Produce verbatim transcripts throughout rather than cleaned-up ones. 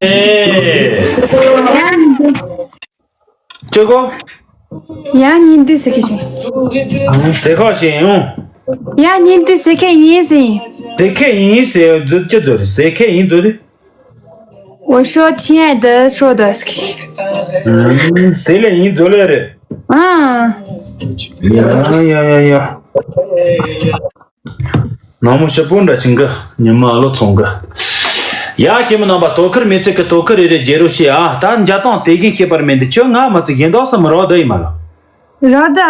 ཨེ། ཅི་གོ། ཡ་ཉིན་དུས་ཟེར་མཁན་ཞིག་ཟེར་ཁ་ཞིག་ཡོང་། ཡ་ཉིན་དུས་ཟེར་མཁན་ཡིན་ཟེར་ཡིན། ཟེར་མཁན་ཡིན་ཟེར་ཡོད་ཅི་ཟེར་ཟེར་མཁན་ཡིན་ཟེར་རེད། 我说亲爱的说的 ཟེར་མཁན་ཞིག་ཟེར་ལེ་ཡིན་ཟེར་ལེ་རེད། ཨ། ཡ་ཡ་ཡ་ཡ། ནང་མོ་ཞིབ་པོ་འདྲ་ཅིང་གི་ཉི་མ་ལོ་ཚོང་གི། ཡ་ཁྱེད་མི་རྣམ་པ་དོ་ཁུར་མི་ཚེ་གི་དོ་ཁུར་རེ་རེ་རྒྱལ་རོ་ཤི་ཨ། ད་འཇའ་དང་དེ་བཞིན་ཤེས་པར་མེད་འདི་ཁྱོད་ང་མི་ཚེ་གཞན་དག་སུ་མི་རོགས་དུ་ཡིན་མ་ལ། རོགས་དུ།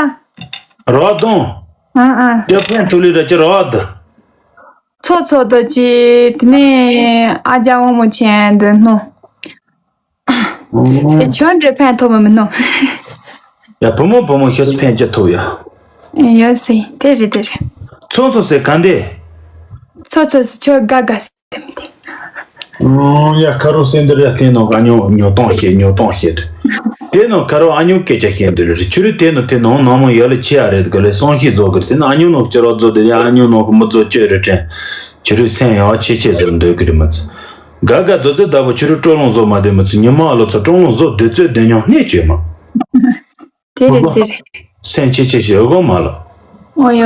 རོགས་དང་། ཨ་ཨ། ཅི་ཕན་ཐུག་ལི་ར་ཅི་རོགས་དུ། ཚོ་ཚོ་དུ་ཅི་དེ་ནས་ཨ་ཅག་དབང་མོ་ཆེན་འདི་ནོ། ཨེ་ཁྱོད་འདྲ་ཕན་ཐོགས་མི་མི་ནོ། ཡ་བུ་མོ་བུ་མོ་ཤེས་ཕན་ཅི་ཐུབ་ཡ། ཡོད་སྲིད་དེ་རེད་དེ་རེད། ཚོ་ཚོ་ཟེར་ག་འདི། ཚོ་ཚོ་ཟེར་ཁྱོད་དགའ་དགའ་ཟེར་མི་དེ། ཨོ་ཡ་ཁ་རོ་སེ་འདི་རེད་དེ་ནོ་ཨ་ཉོ་ཉོ་སྟངས་ཤེས་ཉོ་སྟངས་ཤེས་རེད། དེ་ནོ་ཁ་རོ་ཨ་ཉོ་སྐད་ཆ་ཤེས་འདི་རེད་ཆུ་རེད་དེ་ནོ་དེ་ནོ་ནང་མོ་ཡ་ལ་ཆེ་ཡ་རེད་ག་ལེ་སོང་ཤེས་བཟོ་གི་རེད་དེ་ནོ་ཨ་ཉོ་ནོ་ཁྱེད་རོ་བཟོ་དེ་ཡ་ཨ་ཉོ་ནོ་གི་མི་བཟོ་བཅོས་རེད་དྲན། ཆུ་རུ་སེམས་ཡང་ཆེ་ཆེ་ཟེར་འདོད་གི་རེད་མ་ཚོ། དགའ་དགའ་རྫོ་རྫོ་ལྟ་བུ་ཆུ་རུ་སྤྲོ་ལོང་བཟོ་མ་བདེ་མ་ཚོ་ཉི་མ་ཨ་ལོ་ཚོ་སྤྲོ་ལོང་བཟོ་བདེ་ཚོད་བདེ་མྱོང་སྣེ་བཅོས་མ། དེ་རེད་དེ་རེད། སེམས་ཆེ་ཆེ་ཞེ་གོ་མ་ལོ། ཨོ་ཡ།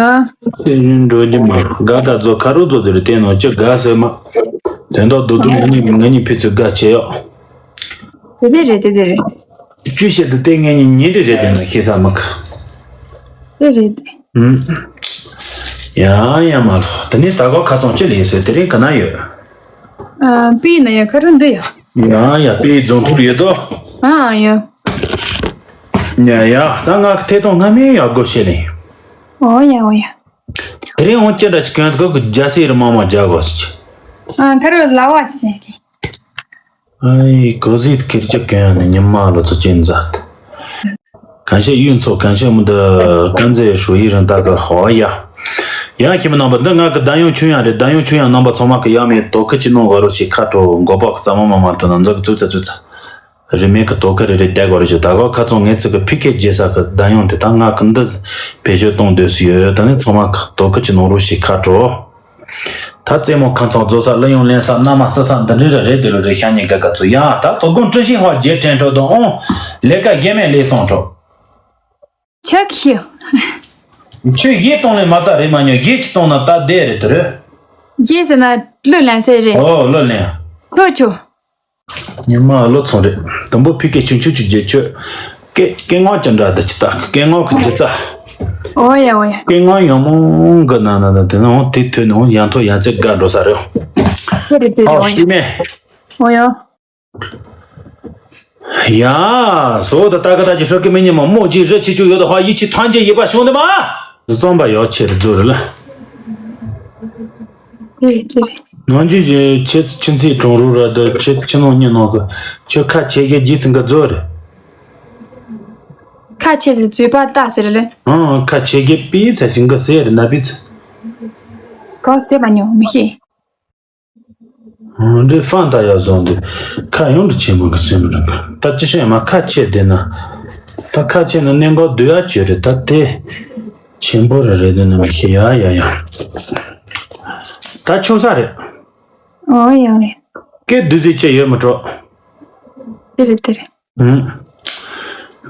སེམས་ཡུན་འགྲོ་རྒྱུ་མ་དགའ་དགའ་རྫོ་ཁ་རུ་རྫོ་དེ་རུ་བསྟན་ནོ་ཅི་དགའ་ཟེར་མ། དོན་དག་རྡོ་རྡོ་ང་གཉིས་ང་གཉིས་ཕི་ཚོ་དགའ་ཆེ་ཡོ། དེ་དེ་རེད་དེ་དེ་རེད། བཅུ་ཞེ་དུ་བསྟན་ངེད་གཉིས་ཉིན་རེ་རེད་དེ་ན་ཤེས་ས་མ་ག་དེ་རེད་དེ། ཡང་ཡང་མ་ལོ་དེ་ནས་ད་གོ་ཁ་ཚོང་ཅི་ལས་ཟེར་དེ་རིང་ག་ན་ཡོད། ཨ། པི་ན་ཡ་ཁ་རུ་འདི་ཡ། ཡ་ཡ་པི་རྫོང་ཐུག་ཡོད་དོ། ཨ་ཡ། ཡ་ཡ་ད་ང་གི་ཐད་གཏོང་སྔ་མའི་ཡག་སྒོ་བྱེད་ལེ། ཨོ་ཡ་ཨོ་ཡ། དེ་རིང་འོང་ཅི་འདྲ་ཅིག་གོན་ཐུག་གི་རྒྱ་སེ་རི་མང་མང་རྒྱ་གོ་སི་ཅི། ཨ་ཁ་རུ་ལ་བ་ཅི་ཅི་ཀི། ཨའི་གོ་ཟིད་ཁེར་ཅི་གོན་ནི་ཉི་མ་ལོ་ཚོ་ཅི་མཛད། གང་བྱས་གཡུ་མཚོ་གང་བྱས་མི་འདི་དཀར་མཛེས་ཧྲུའུ་ཡི་རང་ལྟ་གི་ཧོ་ཡ། ཡང་ཁྱིམ་ནང་པ་འདི་ང་གི་བདག་ཡོང་ཆུང་ཡང་རེད། བདག་ཡོང་ཆུང་ཡང་རྣམ་པ་ཚང་མ་གི་ཡ་མེད་དོ་ཁུ་ཅི་ནོ་ག་རོ་ཞིག་ཁ་དྲོ་མགོ་པག་གི་རྩ་མ་མ་མ་དོ་ན་འཛག་གི་ཙུ་ཚ་ཙུ་ཚ། རི་མེད་གི་དོ་ཁུ་རེ་རེ་བསྡད་ག་རོ་ཞིག་ད་གོ་ཁ་ཚོང་ངེད་ཚོ་གི་ཕི་ཁེ་རྗེ་ས་གི་བདག་ཡོང་དེ་ད་ང་གི་འདི་བེད་སྤྱོད་གཏོང་འདོད་སུ་ཡོད་ཡོད་ད་ནི་ཚང་མ་གི་དོ་ཁུ་ཅི་ནོ་རོ་ཞིག་ཁ་དྲོ། ད་རྩེད་མོ་ཁ་ཚང་རྫོ་ས་གླུ་ཡོང་ལེན་ས་མནའ་མ་སི་ས་འདི་འདྲི་ར་རེད་དེ་ལོ་རེ་ཤ་ཉེ་ག་ག་ཚོ་ཡང་ད་དོ་དགོང་ཀྲི་ཤིང་ཧོ་རྗེས་དྲན་འགྲོ་དོ་ཨོང་། ལས་ཀ་ཡེ་མེད་ལས་སོང་འགྲོ། ཆག་ཤིའོ། ཁྱོད་ཡེ་གཏོང་ལེ་མ་རྩ་རེད་མ་ཉོ་ཡེ་ཅི་གཏོང་ན་ད་བསྡད་རེད་དེ་རེད། ཡེ་ཟེར་ན་གླུ་ལེན་ས་རེད། ཨོ་གླུ་ལེན། ཁྱོད་ཁྱོད། ཉི་མ་ལོ་ཚོང་རེད། དུམ་བུ་ཕི་ཀེ་ཆུང་ཆུང་ཆུ་རྗེ་ཆོས། སྐད་སྐད་ངག་ཅི་འདྲ་འདི་ཅི་ལྟ་སྐད་ངག་གི་ལྗིད་ཚ། ཨོ་ཡ་ཨོ་ཡ། སྐད་ངག་ཡང་མོ་གི་ན་ན་ན་དེ་ནང་དེ་ཐོས་ནང་ཡང་ཐོ་ཡང་ཚེ་དགའ་འགྲོ་ས་རེད། ཁྱོད་རེད་དེ་ཨོ་ཨོ་ཡ། ཤི་མེ། ཨོ་ཡ། ཡ། སོ་ད་ད་ག་ད་ཅི་ཧྲོ་ཀི་མི་ཉི་མ་མོ་ཅི་རི་ཆི་ཆུ་ཡོད་ཧ་ཡི་ཆི་ཐང་ཅི་ཡི་པ་ཤོང་དེ་མ། བསམ་པ་ཡག་ཆེ་རུ་རྫོ་རུ་ལ། དེ་དེ། ནང་ཆུ་ཆེ་ཆུ་ཚིག་གྲོང་རུ་ར་དུ་ཆེ་ཆུ་ནང་ཉི་ནང་གི་ཆུ་ཁ་ཆེ་གེ་ཇི་ཚིག་གི་རྫོ་རུ། ཁ་ཆེ་ཟེར་རྫུས་པ་ལྟ་ཟེར་ལེ། ཨང་ཁ་ཆེ་གེ་པི་ཚ་ཞིང་གི་ཟེར་ན་པི་ཚ། གོ་ཟེར་མ་མྱོང་མི་ཤེས། འདི་ཧྥང་ད་ཡག་བཟོ་འདི། ཁ་ཡོང་དུ་ཆེན་པོ་གི་སེམས་རང་གི་ད་ཅི་ཤེས་མ་ཁ་ཆེ་བསྡད་ན། ད་ཁ་ཆེ་ན་གནས་འགོ་བསྡུ་ཡག་ཆེ་རེད་ད་དེ། ཆེན་པོ་རེ་རེ་འདི་ནི་མི་ཤེས་ཡ་ཡ་ཡ། ད་ཆུང་ས་རེད། ཨོ་ཡང་རེད། སྐད་བསྡུ་རྩིས་བྱས་ཡོད་མི་འགྲོ། དེ་རེད་དེ་རེད། ཨུམ།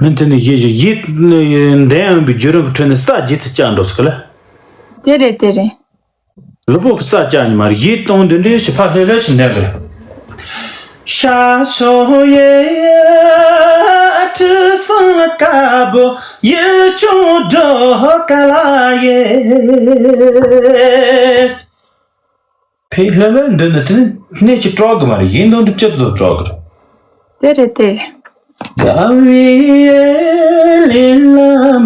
མི་དེ་ནི་ཡེ་ཡེ་ཡེ་འདན་ཡོན་པའི་བརྒྱུད་རིམ་གྱི་ཁྲོད་ནས་ས་ཇི་ཚ་བཅག་འགྲོ་སོང་གི་ལ། དེ་རེད་དེ་རེད། ལུས་པོ་གི་ས་བཅག་ཉི་མར་ཡིད་གཏོང་འདི་འདྲའི་ཞིབ་ཕ་ལྷོད་ལྷོད་ཞིག་འདེབས་རེད། ཤ་ཤོ་ཡེ་ཁྲི་སང་ལ་ཀ་བོ་ཡེ་ཆུང་འགྲོ་ཀ་ལ་ཡེ། ཕེ་ལྷོད་ལྷོད་འདི་ནི་དེ་ནི་གནས་ཀྱི་སྤྲོ་གི་མ་རེད་ཡིན་དོན་དུ་ཅི་བཟོ་སྤྲོ་གི་རེད། དེ་རེད་དེ། དགའ་བའི་ལས་ལ་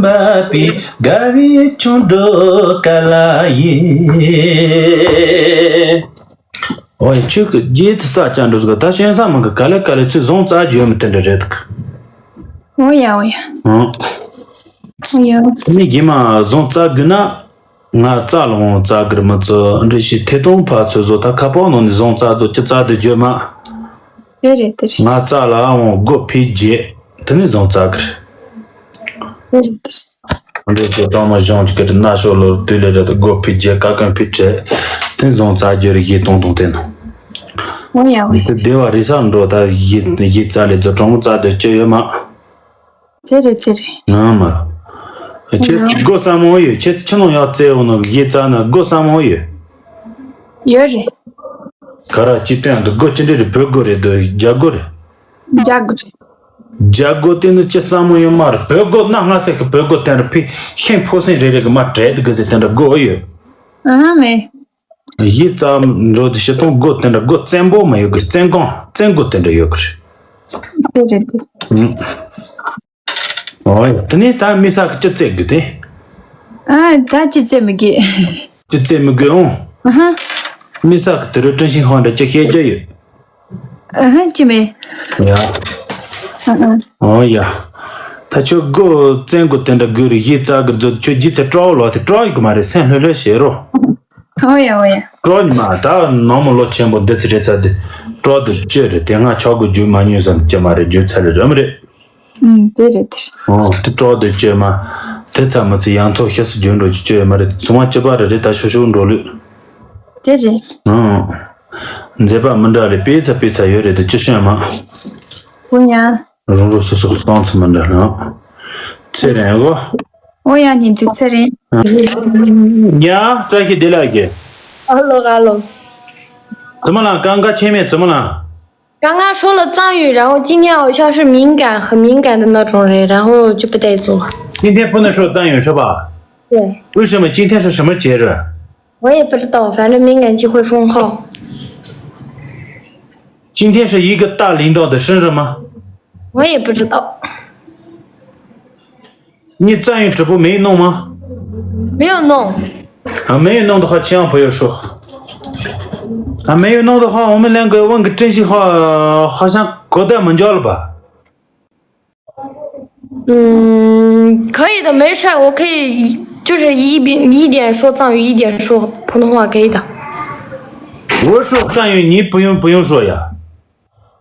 འབབ་པའི་དགའ་བའི་ཆུང་འགྲོ་ག་ལ་ཡིན། ཨོ་ཡ་ཁྱོད་ཀྱི་རྗེས་སུ་ས་ཅང་འགྲོ་ཟིག་ད་ཤེས་ས་མང་གི་ག་ལེ་ག་ལེ་ཚོས་བཟུང་རྩ་རྒྱུ་མི་དེ་འདྲ་རེད་གི། ཨོ་ཡ་ཨོ་ཡ། ཨང་། ཨོ་ཡ། མི་རྗེས་མ་བཟུང་རྩ་དགོས་ན། ང་རྩ་ལ་འོང་རྩ་གིར་མི་ཚོ་འདྲི་ཞིག་ཐེ་གཏོང་ཕར་ཚུར་བཟོ་ད་ཁ་པར་ནང་ནས་བཟུང་རྩ་ཚོ་ཅི་རྩ་དུ་བརྗོད་མ། དེ་རེད་དེ་རེད། ང་རྩ་ལ་འོང་སྒོ་ཕི་རྗེས་དེ་ནས་བཟུང་རྩ་གིར། དེ་རེད་དེ་རེད། འདྲི་ཚོ་གྲོང་མི་གཞུང་གི་གི་ན་ཤོ་ལོ་དུས་ལས་རེད་སྒོ་ཕི་རྗེས་ཀ་ཀན་ཕི་བྲེ་དེ་བཟུང་རྩ་བརྗོད་རེ་ཡིད་གཏོང་གཏོང་དེ་ནོ། འོ་ཡ་འོ་ཡ། དེ་བདེ་བ་རེ་ས་འགྲོ་ད་གཞི་གཞི་རྩ་ལས་ཚོ་གྲོང་རྩ་དེ་སྐྱོ་ཡོད་མ། དེ་རེད་དེ་རེད། ང་མ། ཁྱེད་ཚོ་སྒོ་ཟབ་མོ་ཡོད། ཁྱེད་ཚོ་ཆུ་ནང་ཡག་རྩེ་འོང་ན་གཞི་རྩ་ན་སྒོ་ཟབ་མོ་ཡོད། ཡོད་རེད། ག་ར་ཅི་སྟོན་འདུག་སྒོ་ཅི་འདྲ་རེད། བོད་སྒོ་རེད་འདུག་རྒྱ་སྒོ་རེད། རྒྱ་སྒོ་རེད། རྒྱ་སྒོ་དེ་ནི་ཅི་ཟབ་མོ་ཡོད་མ་རེད། བོད་སྒོ་གནའ་སྔ་ས་གི་བོད་སྒོ་དེ་འདྲ་ཕི་ཤིང་ཕོ་སེང་རེ་རེ་གི་མ་བྲེད་གི་ཟེར་དེ་འདྲ་སྒོ་ཡོད། ཨ་མེད། གཞི་རྩ་འགྲོ་དུས་ཕྱི་ཐོང་སྒོ་དེ་འདྲ་སྒོ་བཙན་པོ་མ་ཡོད་གི། བཙན་སྒོ་བཙན་སྒོ་དེ་འདྲ་ཡོད་གི་རེད། དེ་རེད་དེ། ཨུམ། ཨོ་ཡ། དེ་ནས་ད་མི་ས་གི་ཅི་རྩེ་དགོས་ཏེ། ཨ་ད་ཅི་རྩེ་མི་དགོས། ཅི་རྩེ་མི་དགོས་འོང་། ཨ་ཧ། མི་ས་གི་དེ་རུ་ཀྲིན་ཤིང་ཧོང་འདྲ་ཅི་བཤད་རྒྱུ་ཡོད། ཨ་ཧ་ཅི་མེད། ཡ། ཨ་ཨ། ཨོ་ཡ། ད་ཁྱོད་སྒོ་བཙན་སྒོ་དེ་འདྲ་དགོས་རེད། གཞི་རྩ་གི་རྫོད་ཁྱོད་རྗེས་ཚེ་སྤྲོ་བ་ལོག་དེ་སྤྲོ་ཡི་གི་མ་རེད། སེམས་ལྷོད་ལྷོད་བྱེད་རོགས། ཨོ་ཡ་ཨོ་ཡ། སྤྲོ་ཉི་མ་ད་ནང་མོ་ལོ་ཆེན་པོ་འདི་ཚེ་རེད་ཚ་དེ་སྤྲོ་དུ་བཅོས་རེད། དེ་སྔ་ཆོག་གི་རྒྱུ་མ་ཉུང་ཟམ་ཅི་མ་རེད། རྒྱུ་ཚ་རེད་རམ་རེད། ཨུམ་དེ་རེད་དེ་རེད། ཨོ་དེ་སྤྲོ་དུ་བཅོས་མ། དེ་ཚ་མི་ཚེ་ཡང་ཐོག་ཤ་སི་རྒྱུ་འགྲོ་ཅི་བཅོས་མ་རེད། ཚོང་བ་སྐྱིད་པ་རེད་རེད། ད་ཤོ་ཤོ་འགྲོ་ལུས། དེ་རེད། ཨང་། མཛེས་པ་མི་འདྲ་རེད། དཔེ་ཚ་དཔེ་ཚ་ཡོད་རེད་དེ་ཅི་ཤོད་མ། ཨོ་ཡ། རང་རང་སོ་སོ་གཏོང་ཚུལ་མི་འདྲ་ལ། ཚེ་རིང་གོ། ཨོ་ཡ་ཉིན་དུ་ཚེ་རིང་། ཡ་བཀྲ་ཤིས་བདེ་ལེགས་ཀྱི། ཨ་ལོ་ཨ་ལོ། ཙི་མ་ལ་ཀང་ཀ་ཆེ་མེད་ཙི་མ་ལ། 刚刚说了藏语，然后今天好像是敏感，很敏感的那种人，然后就不带走了。今天不能说藏语是吧？对。为什么今天是什么节日？我也不知道，反正敏感期会封号。今天是一个大领导的生日吗？我也不知道。你藏语直播没弄吗？没有弄。啊，没有弄的话，千万不要说。啊，没有弄的话，我们两个问个真心话，好像口袋没交了吧？ 嗯，可以的，没事儿，我可以一就是一边一点说藏语，一点说普通话，可以的。我说藏语，你不用不用说呀。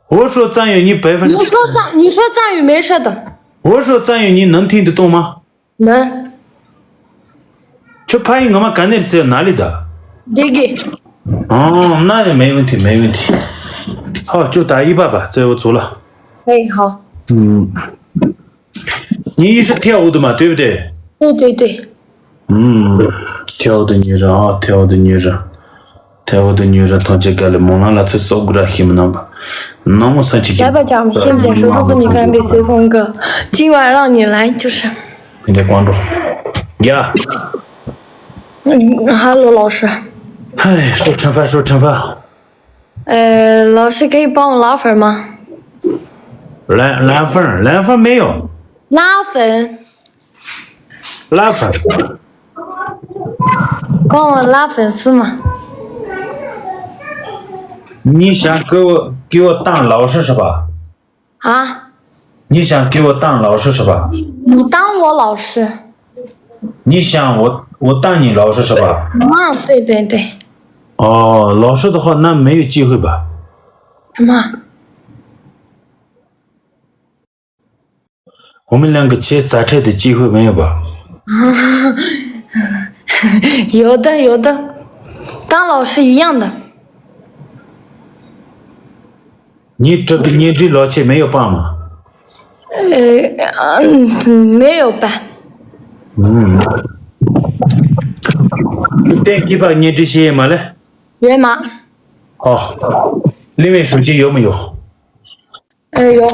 我说藏语，你百分之你说藏你说藏语没事的。我说藏语，你能听得懂吗？能。 ཁྱོད་ཕ་ཡུལ་ངོ་མ་ག་ནས་ཟེར་ན་ལི་ད། 对对。 ཨོ་ན་ནི་没问题没问题。 ཧོ་ཁྱོད་ད་ཡི་པ་པ་ཙེ་བོ་ཚོ་ལ། 哎，好。 ཨུམ། 你也是跳舞的嘛，对不对？ 对对对。 ཨུམ། 跳舞的女人啊，跳舞的女人。 跳舞的女人同这个里梦郎了，这首歌了，什么那个，那么上去就 来吧，讲，我们现在说，这是你翻倍随风歌，今晚让你来，就是。 给你关注。呀。嗯，Hello，老师。哎，说陈凡，说陈凡。呃，老师可以帮我拉粉吗？蓝蓝粉儿，蓝粉儿没有。拉粉。拉粉儿。帮我拉粉丝吗？你想给我给我当老师是吧？ 啊？ 你想给我当老师是吧？ 你当我老师。 你想我我当你老师是吧？ 啊，对对对。 哦，老师的话，那没有机会吧？ 什么？ 我们两个切沙车的机会没有吧？ 有的，有的，当老师一样的。 你这个年纪老去没有爸妈？ 呃，嗯，没有吧。 嗯。 电击吧，你这些嘛嘞？ 源码。 哦，另外手机有没有？ 哎呦。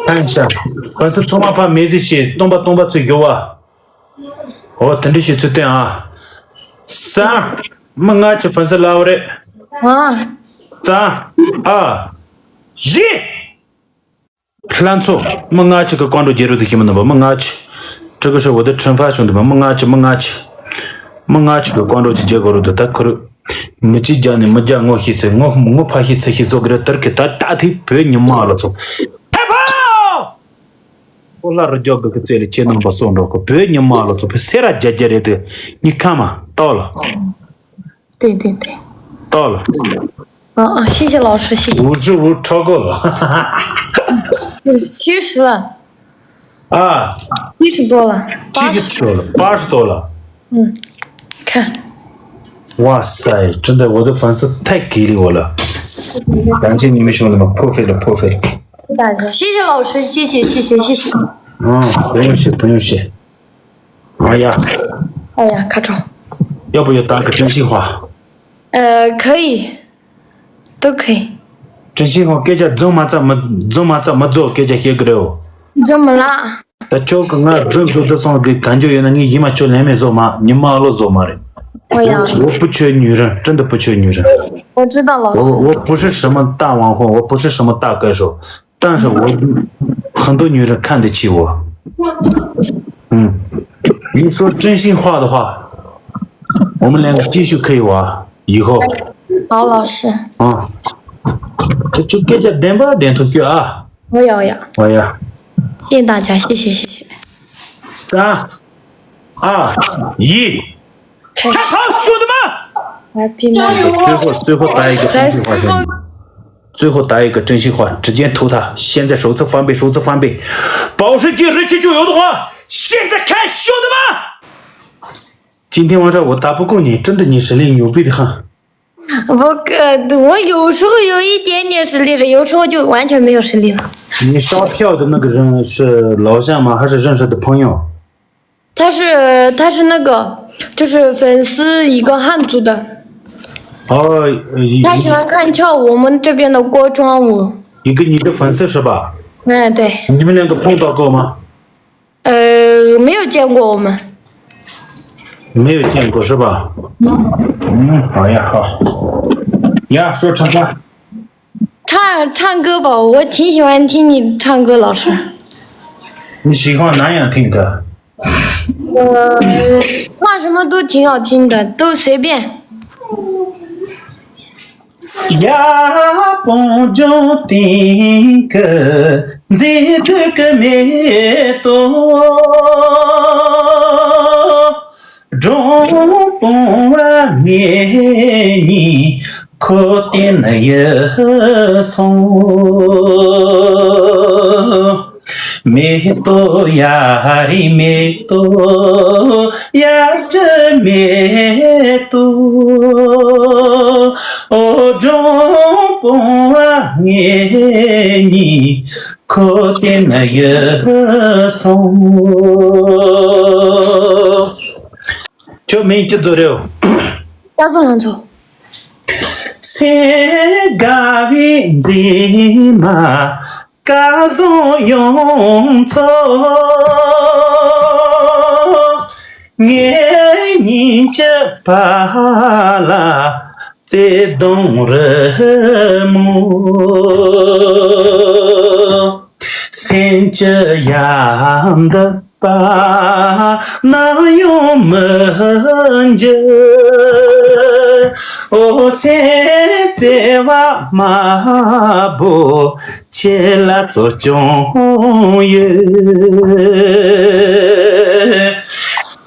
看一下，粉丝充满发没这些，东巴东巴最有啊。哦，等这些最对啊。三，没俺去粉丝拉我的。啊。三，二，一。 ལྷན་ཚོགས་མི་ལྔ་ཅིག་གི་ཀོང་ཀྲོ་རྒྱལ་རབས་དུ་ཤེས་མི་ནུས་པ་མི་ལྔ་ཅིག 这个是我的惩罚兄弟们མི་ལྔ་ཅིག་མི་ལྔ་ཅིག་མི་ལྔ་ཅིག་གི་ཀོང་ཀྲོ་ཅིག་རྒྱལ་དགོས་རུ་དུ་ད་ཁུར། མི་གཅིག་རྒྱག་ནས་མི་རྒྱག་ངོ་ཤེས་ཟེར་ངོ་ངོ་ཕ་ཤེས་ཚུལ་ཤེས་བཟོ་གི་རེད། དར་གི་ད་ད་ཐིག་བོད་ཉི་མ་ལ་ཚོ། ཧེ་ཕོ། ཁོ་ལྷ་རུ་རྒྱག་གི་གི་རྩེ་ལ་ཁྱེད་རྣམ་པ་སོགས་འགྲོ་གི་བོད་ཉི་མ་ལ་ཚོ་བོད་སེ་ར་རྒྱ་རྒྱ་རེད་དུ་ཉི་ཁ་མ་ཏོ་ལ། 对对对。 ཏོ་ལ། 啊啊，谢谢老师，谢谢。 五十五超过了。 就是七十了。 啊，七十多了，八十。七十多了，八十多了。嗯，看。哇塞，真的，我的粉丝太给力我了。感谢你们兄弟们，破费了，破费了。大家，谢谢老师，谢谢，谢谢，谢谢。嗯，不用谢，不用谢。哎呀，哎呀，卡住。要不要打个真心话？呃，可以，都可以。真心话，སྐད་ཆ་རྫུན་མ་རྩ་མི་རྫུན་མ་རྩ་མི་རྫོགས་སྐད་ཆ་བཤད་གི་རེད། རྫུན་མ་ལ། ད་ཁྱོད་ཀྱིས་ང་རྫུན་རྫུན་དུ་སོང་གི་གང་རྒྱུ་ཡོད་ན། ངས་ཡིན་མ་ཁྱོད་ལན་མེད་བཟོ་མ། ཉི་མ་ཨ་ལོ་བཟོ་མ་རེད། 我呀，我不缺女人，真的不缺女人。我知道老师。我我不是什么大网红，我不是什么大歌手，但是我很多女人看得起我。嗯，你说真心话的话，我们两个继续可以玩，以后。好，老师。啊，这就给这点吧，点头去啊。 我要呀。我要。谢谢大家，谢谢谢谢。三、二、一，开始。看好，兄弟们！来，拼了。最后最后打一个真心话，兄弟。最后打一个真心话，直接投他。现在首次翻倍，首次翻倍，保时捷二七九有的话，现在开，兄弟们！今天晚上我打不过你，真的，你实力牛逼的很。 我可我有时候有一点点实力的，有时候就完全没有实力了。你刷票的那个人是老乡吗？还是认识的朋友？他是他是那个就是粉丝一个汉族的，哦，呃，他喜欢看跳舞，我们这边的锅庄舞。一个你的粉丝是吧？哎，对。你们两个碰到过吗？ 呃，没有见过我们。没有见过是吧？嗯，好呀，好呀，说唱歌。唱唱歌吧，我挺喜欢听你唱歌，老师。你喜欢哪样听的？我唱什么都挺好听的，都随便。 ཡ་སྤུན་ལྗོངས་སྟེང་གི་མཛེས་སྡུག་གི་མེ་ཏོག་སྒྲོམ་སྤུངས་པ་ངེད་གཉིས་ཁོ་དེ་ན་ཡི་སོང་། མེ་ཏོག་ཡ་རི་མེ་ཏོག་ཡ་བྲི་མེ་ཏོག་ཨོ་སྒྲོམ་སྤུངས་པ་ངེད་གཉིས་ཁོ་དེ་ན་ཡི་སོང་། ཁྱོད་མིང་ཅི་ཚོ་རེད། ད་སོང་ལང་ཚོ། སེམས་དགའ་བའི་མཛེས་མ། སྐལ་བཟང་ཡོངས་ཚོ། ངེད་གཉིས་ཀྱི་བར་ལ་བརྩེ་དུང་རི་མོ། སེམས་ཀྱི་ཡ་འདི་པ་ནམ་ཡང་མི་འགྱུར། འོ་སེམས་བརྩེ་བ་དམར་པོ་ཁྱེད་ལ་བཙོ་སྐྱོང་ཡོད།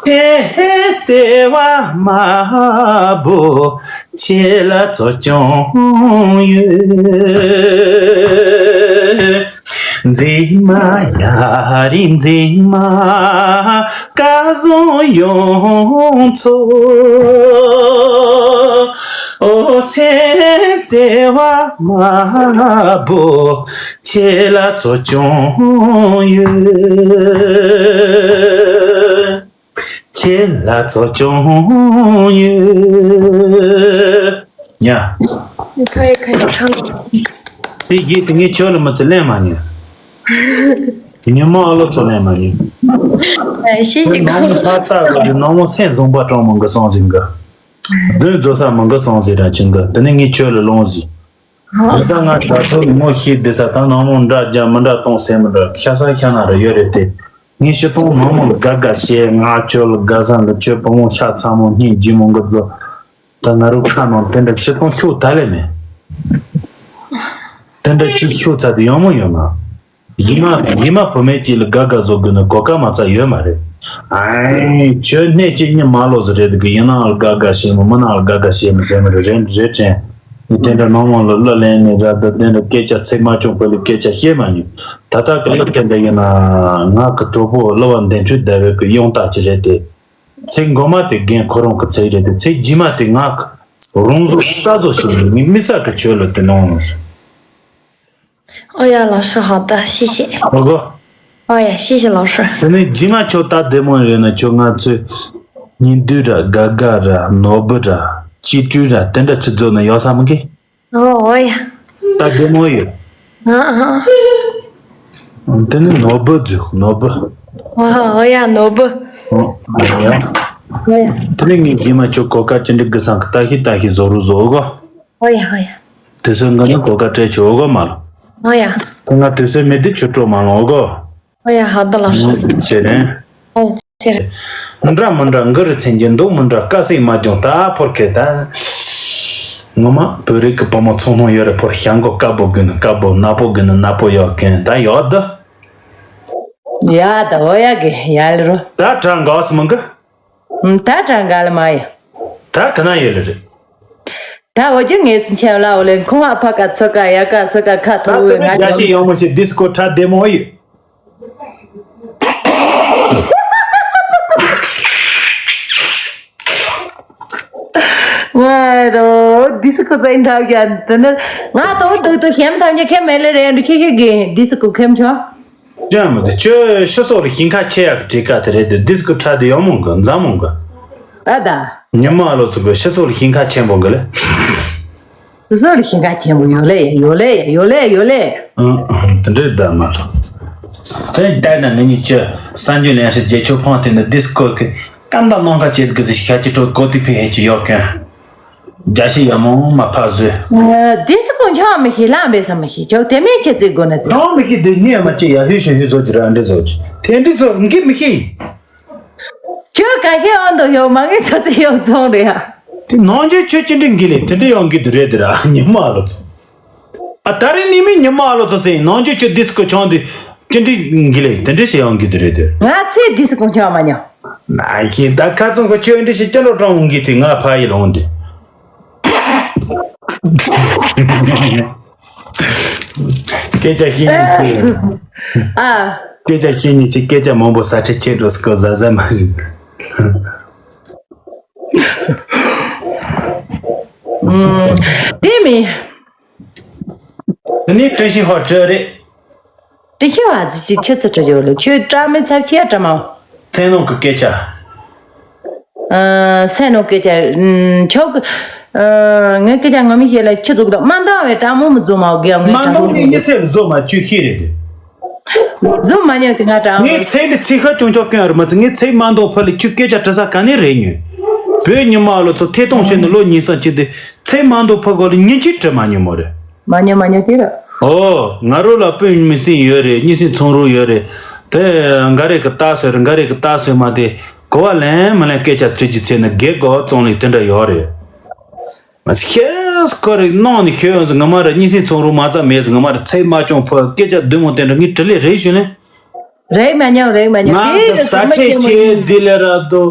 སེམས་བརྩེ་བ་དམར་པོ་ཁྱེད་ལ་བཙོ་སྐྱོང་ཡོད། མཛེས་མ་ཡ་རི་མཛེས་མ། སྐལ་བཟང་ཡོངས་ཚོ། འོ་སེམས་བརྩེ་བ་དམར་པོ་ཁྱེད་ལ་བཙོ་སྐྱོང་ཡོད། ཁྱེད་ལ་བཙོ་སྐྱོང་ཡོད། ཉ། 你可以可以唱。དེ་ཡིད་དེ་ངས་ཁྱོད་ལ་མི་ཚེ་ལེན་མ་ཉན། ཉི་མ་ཨ་ལོ་ཚོ་ལེན་མ་ཉན། ཨ་ཤེས་ཤིག་ནང་མོ་ཕར་ལྟ་གི་ནང་མོ་སེམས་བཟང་པོ་གྲོང་མོ་འགི་སོང་ཟིན་གི། བདུད་རྫོགས་ས་མི་འགི་སོང་ཟིན་ར་ཆུང་གི། དེ་ནས་ངས་ཁྱོད་ལ་ལོང་ཟིན། ད་ལྟ་ང་དྲ་ཐོག་ངོ་ཤེས་བསྡད་ས་ད་ནང་མོ་འདྲ་རྒྱ་མི་འདྲ་གཏོང་སེམས་མི་འདྲ་ཤ་ས་ཤ་ན་ར་ཡོད་རེད་དེ། ངས་ཤི་ཐོང་མང་མང་དགའ་དགའ་བྱས། ང་ཁྱོད་ལ་དགའ་ས་འདི་ཁྱོད་བུ་མོ་ཤ་ཚ་མོ་སྙིང་རྗེ་མོ་འགི་ཚོ། ད་ང་རུ་ཁ་ནང་དེ་འདྲ་ཤི་ཐོང་ཤུགས་ད་ལས་མེད། དེ་འདྲ་ཅིག་ཤུགས་ཚ་དེ་ཡོང་མོ་ཡོད་མ། ཡི་མ་ཡི་མ་བུ་མེད་ཅིག་ལ་དགའ་དགའ་བཟོ་དགོས་ན་གོ་སྐབས་མ་རྩ་ཡོད་མ་རེད། ཨའི་ཁྱོད་གནས་གཅིག་གཉིས་མ་ལོག་ཟེར་རེད་གི། ཡིན་ནའང་དགའ་དགའ་བྱེད་མོ་མི་ནང་ལ་དགའ་དགའ་བྱེད་མོ་ཟེར་མི་རེད་རེད་རེད་དྲན། ངས་དེ་འདྲ་ནང་མང་ལ་གླུ་ལེན་ནས་ར་ད་དེ་འདྲ་སྐད་ཆ་ཚིག་མ་བྱུང་བ་ལ་སྐད་ཆ་བཤད་མ་མྱོང་། ད་ལྟ་གི་གླུ་དེ་འདྲ་ཡིན་ན་ང་གི་གྲོགས་པོ་གླུ་བ་འདན་ཁྲོད་ཟླ་བའི་གི་གཡུང་དག་ཅིག་རེད་དེ། ཚིག་མགོ་མ་དེ་རྒན་ཁོ་རང་གི་ཚིག་རེད་དེ། ཚིག་རྗེས་མ་དེ་ང་རང་བཟོ་རྩ་བཟོ་ཞིག་ཡིན། མི་མི་ས་གི་ཆོས་ལ་དེ་ནང་ལ་སོང་། 哦呀，老师，好的，谢谢。 ཨོ་གོ། 哦呀，谢谢老师。 དེ་ནས་རྗེས་མ་ཁྱོད་ད་བདེ་མོ་ཡོད་ན། ཁྱོད་ང་ཚོས་ཉིན་དུས་ར་དགའ་དགའ་ར་ནོར་བུ་ར་སྐྱིད་སྤྲུལ་ར་དེ་འདྲ་ཚིག་རྫོགས་ན་ཡག་ས་མི་གི། 哦， 哦呀。 ད་བདེ་མོ་ཡོད། 啊啊。 དེ་ནི་ནོར་བུ་རྫོགས་ནོར་བུ། 哦， 哦呀， ནོར་བུ། 哦་ཡ། 哦呀。 དེ་ནི་ངས་རྗེས་མ་ཁྱོད་གོ་སྐབས་ཅི་འདྲ་དགོས་སམ་གི་ལྟ་ཤི་ལྟ་ཤི་བཟོ་རུ་བཟོ་གོ། 哦呀， 哦呀。 དུས་ཚོད་འགའ་ནི་གོ་སྐབས་སྤྲད་ཆོག་གོ་མ་ལོ། 哦呀。 ང་དུས་ཚོད་མེད་དུས་ཁྱོད་སྤྲོ་མ་ལོང་གོ། 哦呀，好的，老师。 ཆེ་རེད། 哦，谢谢。 འདྲ་མི་འདྲ་མགུར་རི་མཚན་གྱི། མདོག་མི་འདྲ་དཀར་སེར་མ་བྱུང་ད་ཕོར་ཁེ་ད། ངོ་མ་བོད་རིགས་ཀྱི་བུ་མོ་ཚོང་ལྷུང་ཡོད་རེད། ཕོར་ཤང་གོ་དཀར་པོ་དགོས་ན་དཀར་པོ། ནག་པོ་དགོས་ན་ནག་པོ་ཡོད་མཁན་ད་ཡོད་ད། ཡ་ད་འོ་ཡ་གི་ཡ་ལེ་རོ། ད་གྲ་འགའ་སི་མི་འགི། ད་གྲ་འགའ་ལ་མ་ཡ། ད་ག་ན་ཡོད་ལེ་རེད། ད་འོ་ཇི་ངས་སུ་ཁྱེད་ལ་འོ་ལེ་ཁོང་ཨ་ཕ་ཀ་ཚོ་ཀ་ཡ་ཀ་སོ་ཀ་ཁ་ད་ཐོ་དེ་ནི་རྒྱ་ཤེས་ཡོང་མི་ཤེས། ཌི་སི་ཀོ་གྲ་བདེ་མོ་ཡོད། ང་རོ་ཌི་སི་ཀོ་ཙེ་འདྲ་བརྒྱབ་དེ་ནི་ང་ཏོ་ཏོ་ཏོ་ཤེམ་ཐམས་ཅད་ཁེམ་མེ་ལེ་རེ་འདུ་ཆེ་ཤེ་གི་ཌི་སི་ཀོ་ཁེམ་ཆོ། ཅང་མི་འདུག་ཁྱོད་ཕྱི་སོག་ལ་ཞིང་ཁ་ཆེ་ཡག་གི་གྲས་ཀ་དེ་རེད་དེ། ཌི་སི་ཀོ་གྲ་དེ་ཡོང་མོང་གི་མཛའ་མོང་གི། ཨ་ད། ཉི་མ་ལོ་ཚོ་གི་ཕྱི་སོག་ལ་ཞིང་ཁ་ཆེན་པོ་གི་ལེ། ཕྱི་སོག་ལ་ཞིང་ཁ་ཆེན་པོ་ཡོད་ལེ་ཡོད་ལེ་ཡོད་ལེ་ཡོད་ལེ། ཨང་ཨང་དེ་འདྲའི་ད་མ་ལོ། དེ་ལྟར་ན་ངེད་གཉིས་ཀྱི་གསར་འགྱུར་ལེན་ཧྲི་རྗེས་ཆོས་ཕོང་དེ་ནི་ཌི་སི་ཀོ་གི་ཀམ་དང་ནང་ཁ་བྱེད་དགོས་ཟིག་ཤ་ཅི་ཁྲོ་གོ་ཏི་ཕི་ཧེ་ཅི་ཡོད་ཀན། རྒྱ་ཤི་ཡ་མོ་མ་ཕ་བཟོས། ཨ། དེ་སུ་ཀུན་ཆང་མི་ཤེས་ལ་འབད་ས་མི་ཤེས་ཁྱོད་དེ་མིན་ཆེ་ཙིག་དགོ་ན་ཙིག་ཆང་མི་ཤེས་དེ་ནས་མ་ཅི་ཡ་ཧུ་ཤི་ཧུ་བཟོ་ཅི་ར་འདྲི་བཟོ་ཅི་དེ་འདྲི་བཟོ་འགི་མི་ཤེས། ཁྱོད་ག་ཤེད་ཨང་དུ་ཡོད་མ་ངའི་ཐོ་ཚེ་ཡོད་ཚོང་རེད་ཡ། དེ་ནང་ཆོས་ཁྱོད་ཅི་འདྲི་འགི་ལེ་དེ་འདྲི་ཡོང་གི་དུ་རེད་དེ་ར་ཉི་མ་ལོ་ཚོ། ཨ་ད་རེ་ནི་མི་ཉི་མ་ལོ་ཚོ་ཟེར་ནང་ཆོས་ཁྱོད་དེ་སུ་ཀུན་ཆང་དེ། ཅི་འདྲི་འགི་ལེ་དེ་འདྲི་ཞིག་ཡོང་གི་དུ་རེད་དེ། ང་ཚེ་དེ་སུ་ཀུན་ཆང་མ་ཉོ། ན་ཁྱེད་ད་ཁ་ཚོན་གི་ཆོས་འདྲི་ཞིག་ཅི་ལོ་གྲོང་འོང་གི་དེ་ང་ཕ་ཡི་ལོང་དེ། སྐད་ཆ་བཤད་ཉེས་ཆེ། ཨ། སྐད་ཆ་བཤད་ཉེས་ཆེ་སྐད་ཆ་མང་པོ་ཟ་ཁྲེལ་ཆེ་འགྲོ་སི་ཀོ་ཟ་ཟ་མ་བཞིན། ཨུམ། དེ་མིན། དེ་ནས་བཀྲ་ཤིས་ཧོ་སྤྲོད་རེད། དེ་ཁྱེད་བ་ཅི་ཆི་ཚི་ཁྲི་ཡོད་ལ་ཁྱོད་བཀྲ་མི་ཚབ་ཁྱེད་བཀྲ་མ། སེམས་ནང་གི་སྐད་ཆ། ཨ། སེམས་ནང་སྐད་ཆ། ཨུམ། ཁྱོད་ཀྱི། ཨ། ངའི་སྐད་ཆ་ངོ་མི་ཤེས་ལ་ཁྱི་ཟུག་དང་མ་འདང་བའི་བཀྲ་མོ་མི་རྫོགས་མ་བག་ཡང་ངའི་མ་བཀྲ་འདང་མོ་ནི་མི་ངའི་སེམས་བཟོ་མ་བཅུ་ཤེས་རེད་དེ། བཟོ་མ་ཉོས་དེ་ང་བཀྲ་མོ། ངའི་ཚེ་འདི་ཚེ་ཁ་ཅུང་ཅོག་སྐྱོན་རུ་མ་ཚེ་ངའི་ཚེ་མ་འདང་ཕ་ལ་ཁྱོད་སྐད་ཆ་དྲི་ས་ག་ནས་རེད་ཉོས། བོད་ཉི་མ་ལོ་ཚོ་ཐད་གཏོང་བྱས་ནས་ལོ་ཉིས་སང་ཅི་དེ། ཚེ་མ་འདང་ཕ་གོ་ལ་ཉིན་གཅིག་དྲི་མ་ཉོས་མོ་རེད། མ་ཉོས་མ་ཉོས་དེ་ར། ཨོ། ང་རོ་ལ་སྤུན་མི་སྲིང་ཡོད་རེད། གཉིས་སྲིང་ཚོང་རོགས་ཡོད་རེད། དེ་འགའ་རེ་གི་ལྟ་སོད་རེད། འགའ་རེ་གི་ལྟ་སོད་མ་དེ་གོ་བ་ལེན་མི་ལེན་སྐད་ཆ་དྲི་རྒྱུ་ཚེ་ནི་དགེ་གོ་བཙོང་ལས་དེ་འདྲ་ཡོད་རེད། མ་ཤེས་ཁོ་རེ་གནང་ནས་ཤོད་ཡོང་ཟིག་ང་མ་ར་གཉིས་སྲིང་ཚོང་རོགས་མ་ཙམ་མེད་ཟིག་ང་མ་ར་ཚེ་མ་ཅུང་ཕོ་སྐད་ཆ་བདུན་མོ་དེ་འདྲ་ངས་དྲི་ལས་རེད་ཞུ་ལེ། རེད་མ་ཉམས་རེད་མ་ཉམས་ང་དེ་ཟ་ཁྲེལ་ཆེ་རྫི་ལེ་ར་དོ།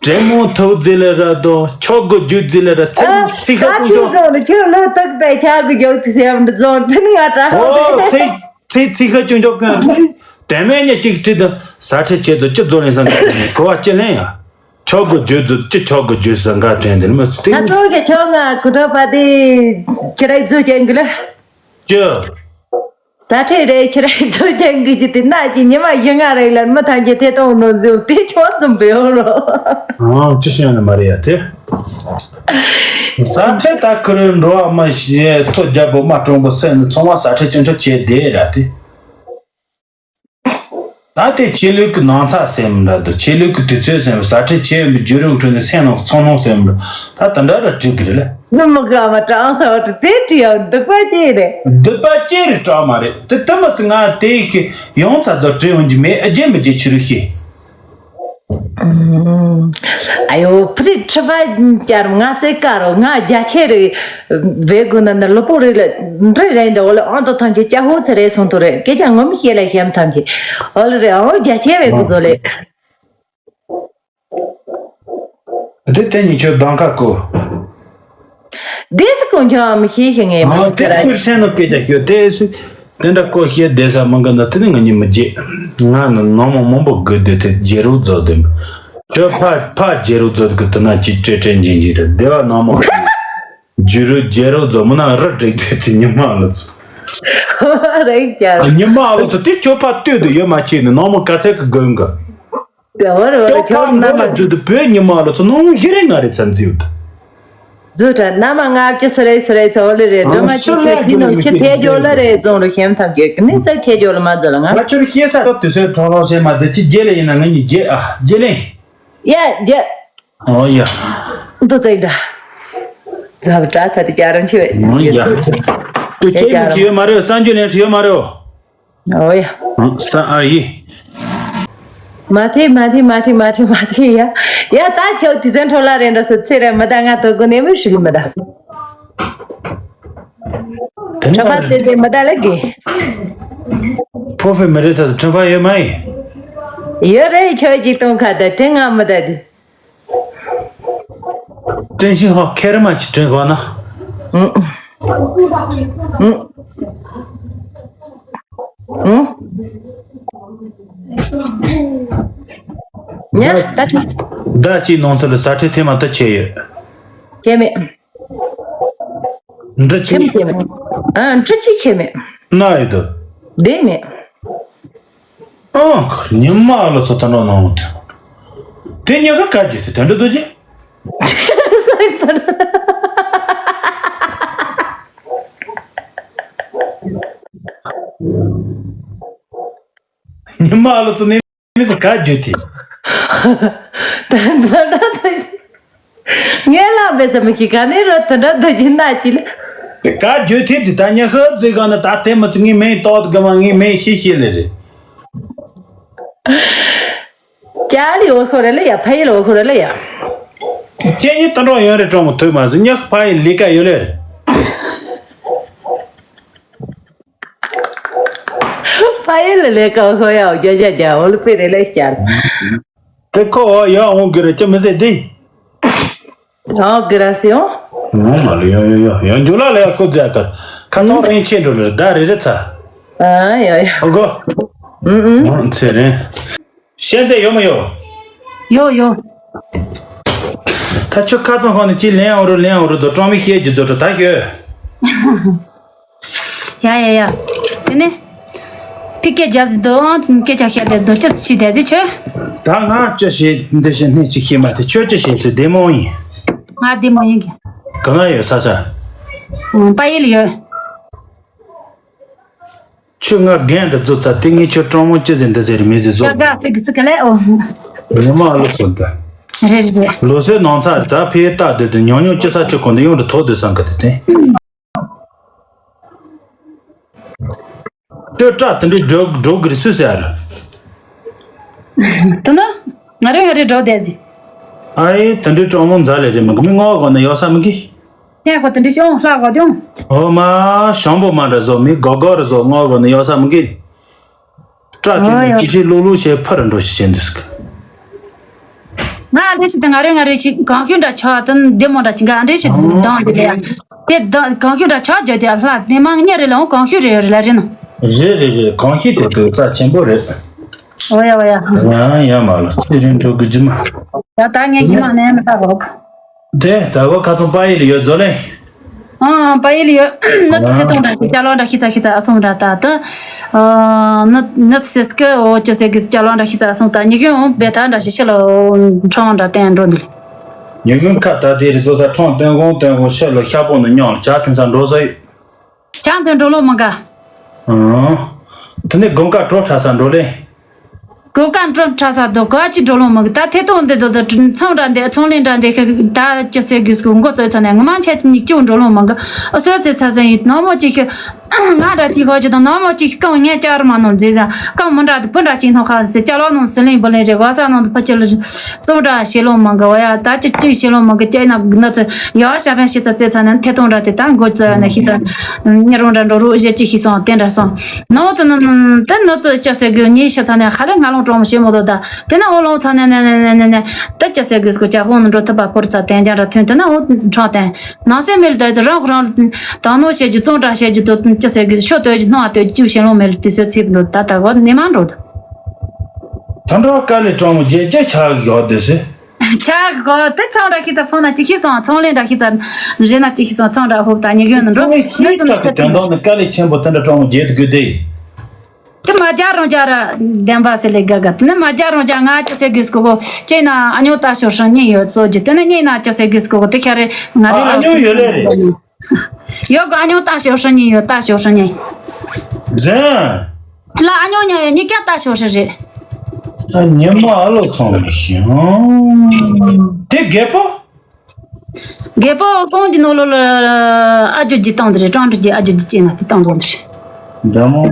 དྲེད་མོང་ཐུག་རྫི་ལེ་ར་དོ། ཆོག་གི་རྒྱུ་རྫི་ལེ་ར་ཚིག་ཨ། ཚིག་ཤ་ད་ཀུན་ཅོག་ཁྱོད་ཚོ་ནི་ཁྱོད་ལོ་ཏག་པའི་ཆག་གི་རྒྱུ་ཚིག་སེམས་འདི་ཚོ་འདི་ནི་ང་དྲ་ཧོ་ཨོ་ཚིག་ཚིག་ཚིག་ཤ་ཀུན་ཅོག་ཀུན་དེ་མེད་ཉེ་གཅིག་བྲིས་དང་ཟ་ཁྲེལ་ཆེ་ཚོ་ཅི་བཟོ་ལེན་སང་གོ་བ་ཅི་ལེན་ཡ། ཆོག་གི་རྒྱུ་ཚོ་ཅི་ཆོག་གི་རྒྱུ་སང་ག་དྲན་དེ་ནི་མི་ཚོ་དེ། ང་ཚོ་གི་ཆོག་ང་གུ་དྲོ་པ་དེ་ཁྱེད་ར་ཚོ་ཅན་གི་ལ། ཅི། ཟ་ཁྲེལ་རེད་ཁྱེད་ར་ཚོ་ཅན་གི་ཅི་དེ་ན་ཅི་ཉི་མ་བཞི་ལྔ་རེ་ལ་མི་ཐམས་ཅད་ཐད་གཏོང་ནོར་འཛིན་དེ་ཆོག་ཙམ་བེའོ་རོ། ཨང་ཅི་ཤེས་ནི་མ་རེད་ཡ་དེ། ཟ་ཁྲེལ་ད་ཁུ་རུ་འགྲོ་བ་མི་ཤེས་ཐོ་རྒྱལ་པོ་མ་གྲོང་པོ་སེམས་ནི་ཚོང་བ་ཟ་ཁྲེལ་ཅུང་ཆོག་བྱེད་བསྡད་ར་དེ། ད་དེ་ཆོས་ལུགས་ཀྱི་ནང་ཚ་སེམས་འདྲ་འདུག་ཆོས་ལུགས་ཀྱི་དུས་ཚོད་སེམས་ཟ་ཁྲེལ་ཆེ་ཡིན་པའི་རྒྱུ་རུ་ཁྲོད་ནས་སེམས་ནང་ཚོང་ནང་སེམས་འདྲ་ད་དེ་འདྲ་ར་བྲིས་ཀྱི་རེད་ལ། ནི་མི་དགའ་བ་དྲང་ས་བ་དེ་བྲིས་ཡང་སྡིག་པ་ཅི་རེད། སྡིག་པ་ཅི་རེད་དྲང་མ་རེད་དེ་དེ་མི་ཚེ་ང་དེ་གི་ཡོང་ཚ་ཚོ་བྲིས་འོང་གི་མེད་ཨ་རྒྱན་མི་རྒྱན་ཆུ་རུ་ཤི། ཨ་ཡོ་ཕུ་རི་ཁྲི་པ་ཀྱར་ང་ཚེ་ཀ་རོ་ང་རྒྱ་ཆེ་རེད། བེ་གུ་ན་ན་ལོ་པོ་རེ་ལ་འདྲི་རེ་འདྲ་བོ་ལ་ཨང་དོ་ཐང་གི་ཅ་ཧོ་ཚེ་རེ་སོང་དོ་རེ་སྐད་ཆ་ངོ་མི་ཤེས་ལ་ཤེམ་ཐང་གི་ཨོ་ལ་རེ་ཨང་རྒྱ་ཆེ་བེ་གུ་ཚོ་ལེ། དེ་དེ་ཉིད་ཆོས་གདང་ཁ་ཀོ། དེ་སི་ཀོང་ཆོ་མི་ཤེས་ཤེས་ངེས་མ་ཨ་དེ་ཁྱེད་ར་ཁུར་སེན་ནོ་སྐད་ཆ་ཤོད་དེ་སི་དེ་འདྲ་ཀོ་ཤེས་བསྡད་ས་མང་གི་ན་དེ་ནི་ང་གཉིས་མི་བརྗེད། ང་ནི་ནོ་མོ་མང་པོ་དགོས་དེ་དེ་བརྗེད་རོགས་རྫོགས་དེ་མི། ཁྱོད་ཕ་ཕ་རྒྱལ་རོགས་མཛོད་གི་དུ་ན་ཅི་ཅེ་ཅེ་འཇིན་འཇིན་རེད་སྡེ་བ་ནང་མ། རྒྱུ་རུ་རྒྱལ་རོགས་མཛོད་མུ་ན་རི་བྲེག་དུས་དུ་ཉི་མ་ལོ་ཚོ། རེད་ཀྱ། ཉི་མ་ལོ་ཚོ་དེ་ཁྱོད་ཕ་ལྟོས་དུ་ཡོད་མ་ཆེ་ནི་ནང་མ་ག་ཚད་གི་དགོན་གི། དེ་བར་བར་ཁྱོད་ཁྱོད་ཕ་མགོ་ལ་མ་རྫུ་དུ་བོད་ཉི་མ་ལོ་ཚོ་ནང་ཧི་རེ་ང་རེ་ཚ་འཛིའུ་དུ། རྫུ་དྲ་མནའ་མ་ལྔ་བཅུ་སི་རེ་སི་རེ་ཚོ་ལེ་རེ་སྒྲོལ་མ་ཆེ་ཆེ་ཁྱི་ནང་ཁྱི་ཐེ་ཇོ་ལ་རེ་རྫོང་རུ་ཤེམ་ཐམ་གྱི་ནི་ཚ་ཁྱེ་ཇོ་ལ་མ་རྫུ་ལ་ང་། ང་ཁྱོད་ཤེས་ས་ཐོབ་དུས་སོའི་གྲོང་རོང་ཤེས་མ་དེ་ཅི་རྗེ་ལེ་ཡིན་ན་ང་གཉིས་རྗེ་ཨ་རྗེ་ལེ། ཡ་རྗེ། ཨོ་ཡ། འདུ་ཚེ་འདྲ། ལབ་དྲ་ཚ་དེ་རྒྱ་རང་ཆེ་བས། ཨོ་ཡ། དུ་ཅེ་མི་ཅི་ཡོད་མ་རེད་སང་རྒྱུ་ལེན་ཅི་ཡོད་མ་རེད། ཨོ་ཡ། ས་ཨ་ཡི། མ་ཐེ་མ་ཐེ་མ་ཐེ་མ་ཐེ་མ་ཐེ་ཡ། ཡ་ད་ཁྱོད་དེ་ཚན་འཕྲོ་ལ་རེ་འདྲ་སུ་ཚེ་རེ་མི་ད་ང་དོ་དགོ་ནས་མི་ཧྲི་གི་མི་ད། དེ་ནི་ཁྲ་ཕ་ཚེ་ཚེ་མི་ད་ལ་གི། ཕོ་ཕེ་མི་རེ་ཐ་ཁྲ་ཕ་ཡོད་མ་ཡི། ཡོད་རེ་ཁྱོད་ཅིག་གཏོང་ཁ་ད་དེ་ང་མི་ད་དུ། ཀྲེན་ཤིང་ཧོ་ཁེ་རི་མ་ཅི་ཀྲེན་གོ་ན། ཨུ། ཨུ། ཨུ། ཉ་ད་ཁྲི། ད་ཅི་ནང་ཚུལ་ལ་ས་ཁྲི་ཐེ་མ་ད་ཆེ་ཡོད། ཁྱེད་མེད། འདྲི་ཆེ། ཁྱེད་མེད་ཁྱེད་མེད། ཨ་འདྲི་ཅི་ཁྱེད་མེད། ན་ཡོད་དོ། དེ་མེད། ཨང་ཁར་ཉི་མ་ལོ་ཚོ་ད་འགྲོ་ནང་དེ། དེ་ཉི་ག་ག་རྒྱུ་དེ་དེ་འདྲ་འདུག་ཅི། ཉི་མ་ལོ་ཚོ་ནི་མི་ཟེར་ག་རྒྱུ་དེ། ད་འདྲ་འདྲ་དེ། ངས་ལབ་པས་ཟེར་མི་ཤེས་ག་ནས་རོ་དེ་འདྲ་འདུག་ཅི་ན་ཅི་ལ། དེ་ག་རྒྱུ་དེ་དེ་ད་ཉི་ཤུ་ཙི་ག་ན་ད་དེ་མི་ཚེ་ངའི་མེ་ཏོག་གི་མ་ངའི་མེ་ཤི་ཤི་ལེ་རེད། ཅ་ལི་འོ་ཤོ་རེ་ལ་ཡ་ཕ་ཡི་ལ་འོ་ཤོ་རེ་ལ་ཡ། ཁྱེད་ཉིད་ད་འགྲོ་ཡོང་རེ་གྲོང་མོ་ཐོས་མ་ཟིན་ཉག་ཕ་ཡི་ལི་ཀ་ཡོད་ལེ་རེད། ཕ་ཡི་ལ་ལས་ཀ་ཤོ་ཡ་འོ་རྒྱ་རྒྱ་རྒྱ་འོ་ལ་པེ་རེ་ལ་ཤར། དེ་ཁོ་འོ་ཡ་འོང་གི་རེད་ཅི་མི་ཟེར་དེ། ཨོ་གི་ར་སི་ཡོང་། ངོ་མ་ལ་ཡོ་ཡོ་ཡོ་ཡོ་འཇུ་ལ་ལ་ཡ་ཁོ་ཛ་ཀ་ཁ་ཐོག་རིན་ཆེན་འགྲོ་ལ་ད་རེ་རེ་ཚ། ཨ་ཡོ་ཡོ། ཨོ་གོ། ཨུ་ཨུ། ངོ་ཚེ་རིང་། ཤན་ཚེ་ཡོ་མ་ཡོ། ཡོ་ཡོ། ད་ཆུ་ཁ་ཚང་ཁོང་ནས་ཅི་ལེན་འོ་རུ་ལེན་འོ་རུ་དོ་གྲོང་མི་ཤེས་རྒྱུ་ཚོ་ད་ཤོད། ཡ་ཡ་ཡ། དེ་ནས། ཕི་སྐད་རྒྱག་ཟིན་དུ་ཨང་སྐད་ཆ་བཤད་དེ་དོ་ཅི་ཅི་བསྡད་ཟིན་ཆོས། ད་ང་ཅི་བྱེད་འདི་བྱེད་སྣེ་ཅི་ཤེས་མ་དེ་ཁྱོད་ཅི་བྱེད་ཟེར་བདེ་མོ་ཡིན། ང་བདེ་མོ་ཡིན་གི། གང་ཡོད་ས་ཆ། ཨང་པ་ཡིལ་ཡོད། ཁྱོད་ང་རྒན་འདྲ་བཟོ་ཚ་དེ་ངས་ཁྱོད་གྲོང་མོ་ཅི་ཟེར་འདི་ཟེར་མི་ཟེར་བཟོ། ཡ་ག་ཕི་གི་སི་ཀ་ལེ་ཨོ། ཉི་མ་ལོ་ཚོད་ད། རེད་རེད། ལོ་སོའི་ནང་ཚ་ད་ཕི་ཡི་ལྟ་དུས་དུ་ཉུང་ཉུང་ཅི་ས་ཅི་གོ་འདི་ཡོང་དུ་ཐོག་དུས་སང་གི་དེ་དེ། ཁྱོད་སྐྲ་དེ་འདྲའི་འགྲོ་འགྲོ་གི་རེད་སུས་ཟེར། དེ་ནི་ང་རེ་ང་རེ་འགྲོ་བསྡད་ཟིན། ཨ་ཡེ་དེ་འདྲའི་གྲོགས་མོ་མཛའ་ལས་རེད་མི་གི་མི་ངོ་གོ་ན་ཡོད་ས་མི་གི། ཁྱེད་ཁོ་དེ་འདྲའི་ཤོང་ལྷག་གོ་དེ་འོང་། ཨོ་མ་ཞང་པོ་མ་འདྲ་བཟོ་མི་གོ་གོ་རེ་བཟོ་ངོ་གོ་ན་ཡོད་ས་མི་གི། སྐྲ་དེ་ཨོ་ནི་ཡོ། ཀི་ཤི་ལུག་ལུག་བྱས་ཕར་འགྲོ་ཞིག་བྱས་འདུག་ཟེར་གི། ང་ཨ་འདྲེ་ཞིག་དང་ང་རེ་ང་རེ་ཞིག་གང་ཤུ་འདྲ་ཆགས་དང་བདེ་མོ་འདྲ་ཞིག་ང་ཨ་འདྲེ་ཞིག་དང་དེ་ལ་ཡ། དེ་དང་གང་ཤུ་འདྲ་ཆགས་བརྗོད་དེ་ཨ་ལྷ་དེ་མང་ཉེ་རེ་ལ་འོང་གང་ཤུ་རེ་རེ་ལ་རེ་ན། རེད་རེད་རེད་གང་ཤུ་དེ་དུ་རྩ་ཆེན་པོ་རེད། ཨོ་ཡ་ཨོ་ཡ། ཡང་ཡང་མ་ལ་ཚེ་རིང་འགྲོ་གི་རྒྱུ་མ། ད་ད་ངས་ཡི་མ་ནས་མི་ལྟ་གོ། དེ་ད་གོ་ཁ་ཚོང་པ་ཡི་ལ་ཡོད་ཛོ་ལེ། ཨང་པ་ཡིལ་ཡོད། ནི་ཚི་ཐེ་ཐོང་འདྲ་ཞིག་ཅ་ལོ་འདྲ་ཤི་ཚ་ཤི་ཚ་ཨ་སོང་འདྲ་ད་ད། ནི་ནི་ཚི་སི་ཀི་འོ་ཅི་ཟེར་གི་ཅ་ལོ་འདྲ་ཤི་ཚ་ཨ་སོང་ད་ཉི་གུན་འོ་བེ་ཐ་འདྲ་ཞིག་ཤི་ལོ་འཕྲང་འདྲ་བསྟན་འགྲོ་འདི་ལ། ཉི་གུན་ཁ་ད་དེ་རི་ཚོ་ས་འཕྲང་བསྟན་གོང་བསྟན་གོང་ཤི་ལོ་ཤ་པོ་ནི་ཉོང་ལ་ཇ་ཐེན་ས་འགྲོ་ས་ཡོད། ཇ་འདོན་འགྲོ་ལོ་མ་ག་ཨང་། དེ་ནི་དགོང་ཀ་གྲོ་ཁྲ་ས་འགྲོ་ལེ། གོ་ཀ་འགྲོ་ཁྲ་ས་དོ་ག་ཅི་འགྲོ་ལོང་མ་གི་ད་ཐེ་ཐོང་འདི་དོ་དོ་ཚོང་ར་འདི་ཚོང་ལེན་ར་འདི་ཤ་ད་ཅི་ཟེར་དགོས་སྐུ་མགོ་ཚོས་ཚ་ནས་ངི་མང་ཆེ་ཉིག་ཅུ་འགྲོ་ལོང་མ་གི་ཨ་སོ་ཟེར་ཚ་ཟེར་ཡིན་ནོ་མོ་ཅིག་ཤི་ང་ར་ཏི་ཧོ་ཅི་དང་ནོ་མོ་ཅིག་ཤི་གང་ངས་ཅར་མ་ནོ་མཛེས་ཟ་གང་མི་འདྲ་དུ་བུ་འདྲ་ཅིག་ནོ་ཁ་ཟེར་ཅ་ལོ་ནོ་ཟི་ལིང་བུ་ལིང་རེ་གོ་ས་ནོ་དུ་ཕ་ཅི་ལ་ཚོང་ར་ཤེ་ལོང་མ་གི་ཨོ་ཡ་ད་ཅི་ཅིག་ཤེ་ལོང་མ་གི་ཅེ་ན་ན་ཚ་ཡ་ཤ་ཕན་ཤེ་ཚ་ཚེ་ཚ་ནས་ཐེ་ཐོང་ར་དེ་ད་མགོ་ཚོས་ན་ཤི་ཚ་ཉི་རོང་འདྲ་འགྲོ་རུ་ཞེ་ཅིག་ཤི་སོང་དེ་འདྲ་སོང་། ནོ་ཙི་ནི་ནི་ཏི་ནི་ཙི་ཅི་ཟེར་དགོས་ཉིན་ཤི་ཚ་ནས་ཧ་ལས་ང་ལོང་གྲོང་མོ་ཞེ་མོ་དོ་ད་དེ་ན་འོ་ལོང་ཚ་ནས་ནས་ནས་ནས་ནས་ཏི་ཅི་ཟེར་དགོས་སྐུ་ཅག་ཧོང་ནི་འགྲོ་ཐུབ་པ་ཕོར་ཚ་དན་རྒྱང་ར་ཐོན་དེ་ན་འོ་ཁྲང་དན་ནང་སེ་མེལ་དོད་དེ་རང་ཁོ་རང་ད་ནོ་བཤད་རྒྱུ་ཙོང་དྲག་བཤད་རྒྱུ་དོ་ཅི་ཟེར་དགོས་ཤོ་དོད་རྒྱུ་སྣང་བ་དོད་རྒྱུ་ཅིའུ་ཞེ་ལོང་མེལ་དུས་ཚོད་ཚིག་འགྲོ་ད་ད་གོ་ནི་མ་འགྲོ་ད། ད་འགྲོ་དཀའ་ལས་སྤྲང་མོ་རྒྱལ་རྒྱལ་ཆགས་ཡོད་དེ་སེ། ཆགས་གོ་དེ་ཚང་འདྲ་ཤི་ཚ་ཕོ་ན་ཅི་ཤི་སོང་ཚོང་ལས་འདྲ་ཤི་ཚ་རེ་ན་ཅི་ཤི་སོང་ཚང་འདྲ་ཧུབ་ད་ཉི་གུན་འགྲོ་ཚོང་ལས་ཤི་ཚ་གི་དོན་དག་ནི་དཀའ་ལས་ཆེན་པོ་དེ་འདྲ་སྤྲང་མོ་རྒྱལ་དུ་དགོས་དེ། དེ་མ་རྒྱ་རང་རྒྱ་ར་བདེན་པ་སེ་ལེ་ག་ག་དེ་ནི་མ་རྒྱ་རང་རྒྱ་ང་ཅི་སེ་དགོས་སྐོ་གོ་ཅེ་ན་ཨ་ཉོ་ད་ཤོར་ཧྲང་ཉིན་ཡོད་ཚོ་རྒྱུ་དེ་ནི་ཉིན་ན་ཅི་སེ་དགོས་སྐོ་གོ་དེ་ཁྱ་རེ་ང་རེ་ཨ་ལ་ཨ་ཉོ་ཡོད་ལེ་རེད། ཡོད་ག་ཨ་ཉོ་ད་ཤོར་ཧྲང་ཉིན་ཡོད་ད་ཤོར་ཧྲང་ཉིན། ཛན། ལ་ཨ་ཉོ་ཉ་ཡོད་ཉི་ཀ་ད་ཤོར་ཧྲང་རེད། ཨ་ཉི་མ་ཨ་ལོ་ཚང་མི་ཤེས། དེ་རྒད་པོ། རྒད་པོ་གོང་འདི་ནོ་ལོ་ལ་ཨ་ཇོ་ཇི་བཏང་འདི་རེད་ཀྲང་ཀྲི་ཇི་ཨ་ཇོ་ཇི་ཅེ་ན་དེ་བཏང་འདོན་འདི་རེད། འདྲ་མོ།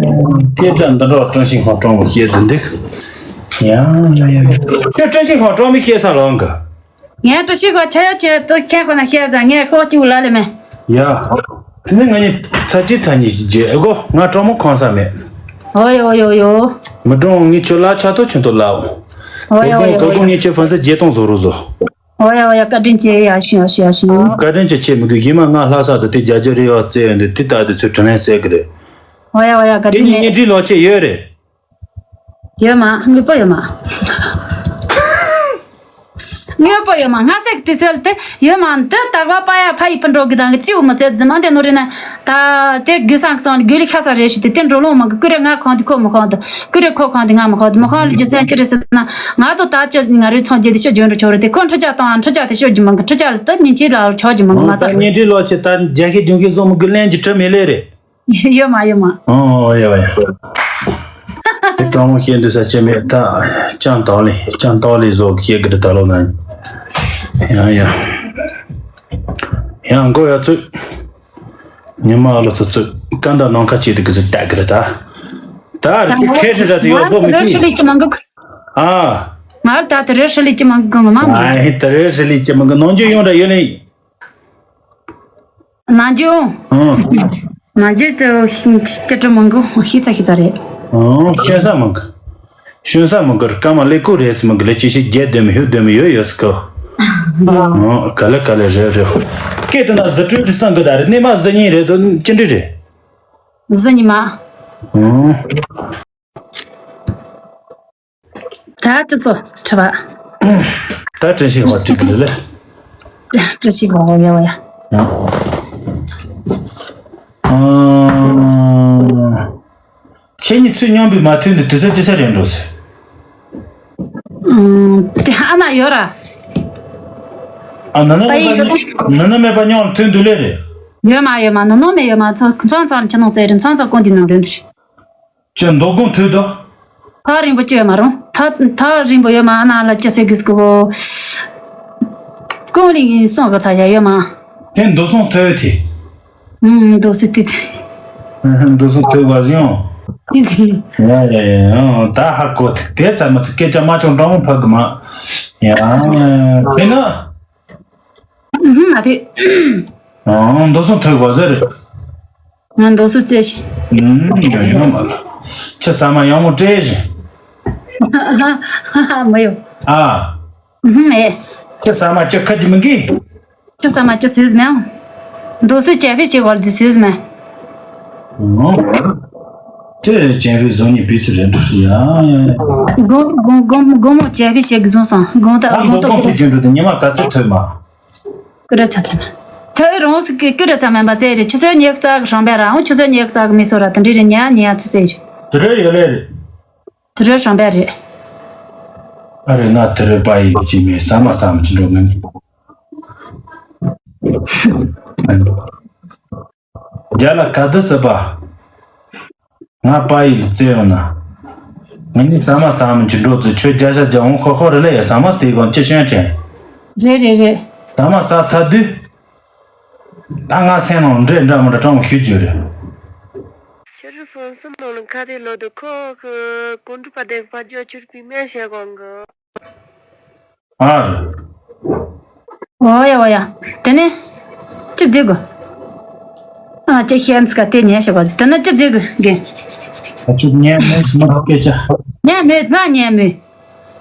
སྐད་ཆ་འདི་འདྲ་ཀྲང་ཤིང་ཧོ་ཀྲང་མོ་བཤད་འདི་འདུག་ཡང་ཡང་ཡང་། ཁྱོད་ཀྲང་ཤིང་ཧོ་ཀྲང་མོ་བཤད་ས་ལོང་གི་ངས་ཀྲང་ཤིང་ཧོ་ཆ་ཡ་ཆེ་ཏུ་ཁྱེད་ཁོ་ན་བཤད་ས་ངས་ཁོ་གཅིག་ལ་ལེ་མེད། ཡ། དེ་ནས་ང་གཉིས་ཚ་གཅིག་ཚ་གཉིས་ཤིག་རྗེས་ཨེ་གོ་ང་ཀྲང་མོ་ཁོང་ས་མེད། ཨོ་ཡོ་ཡོ་ཡོ། མི་ཀྲང་ངས་ཁྱོད་ལ་ཆ་ཏོ་ཆུན་ཏོ་ལའོ། ཨོ་ཡོ་ཨོ་ཡོ་དོ་ཡོ། དོ་ངས་ཁྱོད་ཕན་ས་བརྗེད་གཏོང་བཟོ་རུ་བཟོ། ཨོ་ཡ་ཨོ་ཡ་བཀའ་དྲིན་ཆེ་ཡ་ཤི་ཡ་ཤི་ཡ་ཤི། བཀའ་དྲིན་ཆེ་ཆེ་མི་དགོས་ཡིན་མ་ང་ལྷ་ས་དུ་དེ་རྒྱ་རྒྱ་རེ་བ་བཙལ་ཡོང་དུས་དེ་ལྟ་དུས་ཚོད་དྲིན་ལན་གསལ་གི་རེད། ཨོ་ཡ་ཨོ་ཡ་བཀའ་དེ་དྲིན་ནི་མེད། བརྙན་འཕྲིན་ལོག་ཆེ་ཡོད་རེད། ཡོད་མ་དངོས་པོ་ཡོད་མ། དངོས་པོ་ཡོད་མ་ང་ཟེག་དུས་ཚོད་དེ་ཡོད་མ་འདི་ད་བ་པ་ཡ་ཕ་ཡི་ཕི་འགྲོ་གི་དང་གི་ཅིའུ་མི་ཚེ་རྫི་མ་འདི་ནོ་རེ་ན། ད་དེ་དགོས་སང་སང་དགོས་ལི་ཁ་ས་རེ་ཞུ་དེ་དེ་འགྲོ་ལོང་མ་གི་ཀུ་རེ་ང་ཁོང་དེ་ཁོ་མི་ཁོང་དེ་ཀུ་རེ་ཁོ་ཁོང་དེ་ང་མི་ཁོང་དེ་མི་ཁོང་ལི་རྒྱུ་མཚན་ཅི་རེད་ཟེར་ན། ང་དོ་ད་ཅི་ང་རེ་ཚོང་རྒྱུ་དེ་ཤོད་འཇོན་འགྲོ་ཆོག་རེད་དེ་ཁོ་འཕྲུལ་ཆ་བཏང་འཕྲུལ་ཆ་དེ་ཤོད་རྒྱུ་མང་གི་འཕྲུལ་ཆ་ལ་ད་ཉིན་གཅིག་ལ་ཆོག་རྒྱུ་མང་གི་མ་ད་ཚ། བརྙན་འཕྲིན་ལོག་ཆེ་ད་རྒྱ་ཤེས་ལྗོན་ཤེས་བཟོ་མི་དགོས་ལན་གྱི་གྲི་མི་ལས་རེད། ཡོད་མ་ཡོད་མ། ཨོ་ཡ་ཡ། དེ་ཀྲང་མོ་ཤེས་འདུག་ས་ཆེ་མེད་ད། ཅང་ཏའོ་ལི་ཅང་ཏའོ་ལི་བཟོ་གི་ཤེས་གི་རེད་ད་ལོ་ན། ཡ་ཡ། ཡང་མགོ་ཡ་ཚུད། ཉི་མ་ཨ་ལོ་ཚུད་ཚུད་ཀ་འདའ་ནང་ཁ་ཆེ་དུ་གི་ཚུད་ལྟ་གི་རེད་ད། ད་རེད་དེ་ཁེ་ཧྲི་ར་དེ་ཡོད་པོ་མི་ཤེས། ང་ད་རེ་ཧྲི་ལི་ཅི་མང་གི། ཨ། ང་ད་དེ་རེ་ཧྲི་ལི་ཅི་མང་གི་ང་མ་མ། ཨ་ཧི་དེ་རེ་ཧྲི་ལི་ཅི་མང་གི་ནང་ཆོས་ཡོང་ར་ཡོད་ལེ། ནང་ཆོས། ཨང་། ནང་ཆོས་དེ་ཤིང་ཅི་ཏྲ་མང་གི་ཤི་ཚ་ཤི་ཚ་རེད། ཨང་། ཤོན་ས་མང་གི། ཤོན་ས་མང་གི་ར་ཀ་མ་ལེ་ཀུ་རེ་སི་མང་གི་ལེ་ཅི་ཤི་རྒྱལ་དེ་མི་ཧུ་དེ་མི་ཡོད་ཡོད་སི་ཀོ། ཨང་། ག་ལེ་ག་ལེ་རེད་རེད། སྐད་དུ་ན་ཟི་ཀྲུའི་རི་སང་གི་ད་རེད་གནས་མ་ཟི་གཉིས་རེད་དོ་ཅི་འདྲི་རེད། ཟི་གཉིས་མ། ཨང་། ད་ཅི་ཚོ་ཁྲི་བ། ད་བཀྲ་ཤིས་ཧོ་ཀྲི་གི་ལེ། བཀྲ་ཤིས་ཧོ་ཡ་ཡ། ཨ། ཁྱེད་གཉིས་ཚུར་མཉམ་པའི་མ་ཐུན་དུ་དུས་ཚོད་ཅི་ས་རེད་འགྲོ་ཟེར། ཨུམ། དེ་ཨ་ན་ཡོད་ར། ཨ་ན་ན་པ་ཡི་མེད་པ་ཡོད་ན་ན་མེད་པ་མཉམ་ཐུན་དུ་ལེ་རེད། ཡོད་མ་ཡོད་མ་ན་ནོ་མེད་ཡོད་མ་ཚོ་ཚོང་ཚོང་ཁྱི་ནང་བཙལ་རིན་ཚོང་ཚོང་ཀུན་འདི་ནང་དོན་དུ་རེད། ཁྱོད་མདོ་དགོང་ཐོས་དོ། ཐག་རིང་པོ་ཅི་ཡོད་མ་རུང་། ཐག་ཐག་རིང་པོ་ཡོད་མ་ཨ་ན་ལ་ཅི་ཟེར་དགོས་སྐོ། ཀོང་ལི་ཡིན་སོང་གི་ཚ་ཡ་ཡོད་མ། དེ་མདོ་སོང་ཐོས་ཐི། ཨུམ་མདོ་སུ་ཏི་ཚེ། མདོ་སོང་ཐོས་བ་ཟིན། ཏི་ཚེ། ཡ་ཡ་ཡ་ཡ་ད་ཧ་གོ་ཐིག་དེ་ཚ་མ་ཚ་སྐད་ཆ་མ་ཆུང་འདྲ་མོ་ཕ་གི་མ། ཡ་དེ་ན། ཨུམ་མ་དེ། ཨང་། མདོ་སོང་ཐོས་གོ་ཟེར། ང་མདོ་སོང་བཙལ་ཞིང་། ཨུམ། ཡོང་ཡོང་མ་ལ། ཁྱི་ཟ་མ་ཡང་མོ་སྤྲད་ཞིང་། མ་ཡོང་། ཨ། ཨུམ་ཨེ། ཁྱི་ཟ་མ་ཁྱི་ཁ་གི་མི་གི། ཁྱི་ཟ་མ་ཁྱི་སུས་མེད། མདོ་སོང་བཅད་པའི་ཞིག་བར་དུ་སུས་མེད། ཨང་། ཁྱི་ཅན་རུ་བཟང་ཉི་བི་ཚི་རེད་འགྲོ་ཡ་ཡ་ཡ། དགོང་དགོང་དགོང་དགོང་མོ་བཅད་པའི་ཞིག་བཟུང་སོང་དགོང་དག་ཨ་དགོང་མདོ་དགོང་དགོང་ཕེ་ཅན་རུ་དུ་ཉི་མ་ག་ཚོད་ཐོས་མ། ཀུ་རེ་ཚ་ཚ་མ། ཐོས་རོང་སི་ཀི་ཀུ་རེ་ཚ་མན་པ་ཙེ་རེ་ཆུ་ཚོད་ཉི་ཤུ་རྩ་གི་ཧྲང་བེ་ར་འོང་ཆུ་ཚོད་ཉི་ཤུ་རྩ་གི་མི་སོ་ར་དེ་འདྲི་རེ་ཉ་ཉི་ཡ་ཚུ་ཙེ་རེ། དེ་རེ་ཡོད་ལེ་རེ། དེ་རེ་ཧྲང་བེ་རེ། ཨ་རེ་ང་དེ་རེ་པ་ཡི་ཅི་མེ་ས་མ་ས་མ་ཅི་འགྲོ་ང་ནི། རྒྱ་ལ་ག་དུ་སི་པ། ང་པ་ཡིས་བཙལ་ཡོང་ན། ང་ནི་ཟ་མ་ཟ་མི་འཇུ་འགྲོ་ཚུལ་ཁྱོད་རྒྱ་ཤ་རྒྱ་འོང་ཁོ་ཁོ་རེ་ལ་ཡ་ཟ་མ་ཟེར་གོ་ཅི་ཤོན་དྲན། རེད་རེད་རེད། ཟ་མ་ཟ་ཚར་དུས། ད་ང་སེམས་ནང་འདྲེ་འདྲ་མི་འདྲ་སྤྲང་བོ་ཞུ་རྒྱུ་རེད། ཁྱོད་རི་ཧྥོན་སུམ་ནང་ལ་ཁ་དེ་ལོ་དུ་ཁོ་ཁོ་ཀུན་གྲུབ་པ་དེ་ཕ་ཇོ་ཁྱོད་པི་མེ་ཤེ་གོང་གི། ཨ་རེད། འོ་ཡ་འོ་ཡ། དེ་ནས། ཅི་བརྫི་དགོས། ཨ་ཅི་ཤེས་ཀ་དེ་ཉན་ཤེས་པ་ཟི་དེ་ན་ཅི་བརྫི་དགོས་རྒན། ཨ་ཅོ་ཉན་མེད་སི་མ་སྐད་ཆ། ཉན་མེད་ང་ཉན་མེད།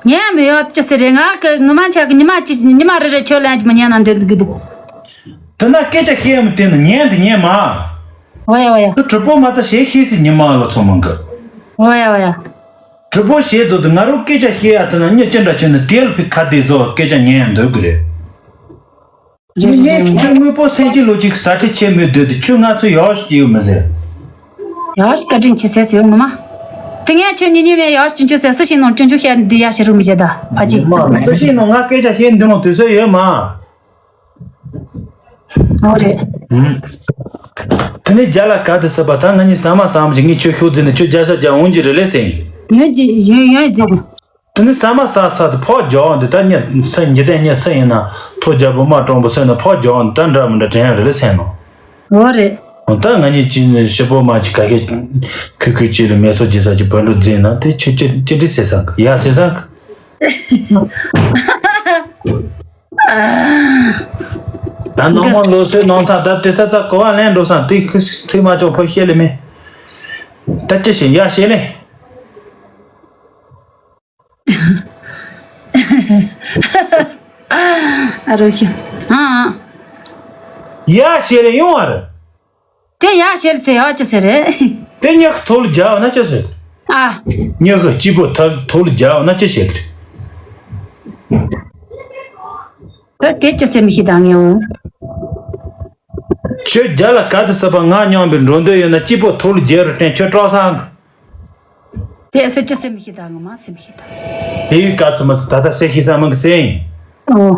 ཉན་མེད་ཡོད་ཅི་ཟེར་རེད་ང་གི་ངི་མ་ཆ་གི་ཉི་མ་ཅི་ཉི་མ་རེ་རེ་ཁྱོད་ལན་ཅི་མ་ཉན་ན་འདོད་གི་འདུག་དེ་ན་སྐད་ཆ་ཤེས་མི་དེ་ནི་ཉན་དེ་ཉན་མ། འོ་ཡ་འོ་ཡ། དུ་གྲུབ་པོ་མ་ཚ་ཞེས་ཤེས་སི་ཉི་མ་ལོ་ཚོ་མང་གི། འོ་ཡ་འོ་ཡ། གྲུ་པོ་བྱས་ཚོ་དུ་ང་རང་སྐད་ཆ་བཤད་ཡ་དེ་ན་མྱི་ཅི་འདྲ་ཆེ་ན་དེ་ལ་ཕི་ཁ་བདེ་བཟོ་སྐད་ཆ་ཉན་ཡ་འདོད་གི་རེད། རེད་རེད་ངས་རེད། ཁྱོད་དངོས་པོ་སེམས་ཅན་ལོ་གཅིག་ཟ་ཁྲེ་ཆེ་མོད་སྡོད་དུ་ཁྱོད་ང་ཚོ་ཡག་ཞིག་ཡོད་མི་ཟེར། ཡག་ཞིག་བཀའ་དྲིན་ཆེ་ཟེར་ཟེར་ངོ་མ། དེ་ངས་ཁྱོད་ཉིད་ཉིད་མེད་ཡག་ཞིག་ཅུང་ཆུ་ཟེར་སུ་ཞིག་ནང་ཅུང་ཆུ་བཤད་འདི་ཡ་ཞེ་རུ་མི་བྱེད་ད་ཕ་ཅིག་མ་སུ་ཞིག་ནང་ང་སྐད་ཆ་བཤད་འདི་ནང་དུས་ཚོད་ཡོད་མ། ཨོ་རེད། ཧུམ། དེ་ནས་རྒྱ་ལ་ག་དུ་སྲིད་པ་ད་ང་གཉིས་ཟ་མ་ཟ་མ་ཅིག་ངས་ཁྱོད་ཤོག་རྫི་ནས་ཁྱོད་རྒྱ་ཤ་རྒྱ་འོང་གྱི་རེད་ལེ་ཟེར། ཡོད་ཀྱི་ཡོད་ཡོད་རྫི་གི། དེ་ནས་ཟ་མ་ཟ་ཚར་དུ་ཕོག་རྒྱག་འོང་དུ་ད་ཉ་སུ་འཇིག་རྟེན་ཉ་སུ་ཡིན་ན་ཐོ་རྒྱལ་པོ་མ་དྲང་པོ་སོན་ན་ཕོག་རྒྱག་འོང་དུ་ད་འདྲ་མི་འདྲ་དྲན་ཡ་རེད་ལེ་ཟེར་ནོ། ཨོ་རེད། འོ་ད་ང་གཉིས་ཀྱི་ཞི་པོ་མ་ཅིག་ག་ཤེད་ཁུ་ཁུ་ཅིག་ལ་མེ་སོ་རྒྱས་ས་ཀྱི་བོན་འགྲོ་རྫི་ན་དེ་ཁྱོད་ཅི་ཅི་འདྲི་ཟེར་ས་གི་ཡ་ཟེར་ས་གི། ད་ནང་མ་ལོ་སོའི་ནང་ཚ་ད་དེ་ས་ཚ་གོ་བ་ལེན་འགྲོ་སང་དེ་ཁི་ཚི་མ་ཅོག་ཕོ་ཤེས་ལེ་མེ། ད་ཅི་ཞེ་ཡ་ཤེས་ལེ། ཨ་རོ་ཤི། ཨ་ཨ། ཡ་ཤེས་ལེ་ཡོང་བ་རེད། དེ་ཡག་བཤད་ཟེར་ཡག་ཅི་ཟེར་རེད། དེ་ཉག་ཐོག་ལ་རྒྱག་ན་ཅི་ཟེར། ཨ། ཉག་གི་སྐྱིད་པོ་ཐ་ཐོག་ལ་རྒྱག་ན་ཅི་བཤད་གི། དེ་དེ་ཅི་ཟེར་མི་ཤེས་ད་ངས་འོང་། ཁྱོད་རྒྱ་ལ་ག་དུ་སྲིད་པ་ང་མཉམ་པའི་འགྲོ་འདོད་ཡོད་ན་སྐྱིད་པོ་ཐོག་ལ་རྒྱག་རུ་བསྟན་ཁྱོད་སྐྲག་སང་གི། དེ་སུ་ཅི་ཟེར་མི་ཤེས་ད་ངས་མ་ཟེར་མི་ཤེས་ད། དེ་ཡི་ག་ཚི་མ་ཚི་ད་ལྟ་ཟེར་ཤེས་ས་མི་གི་ཟེར་ཡིན། ཨོ།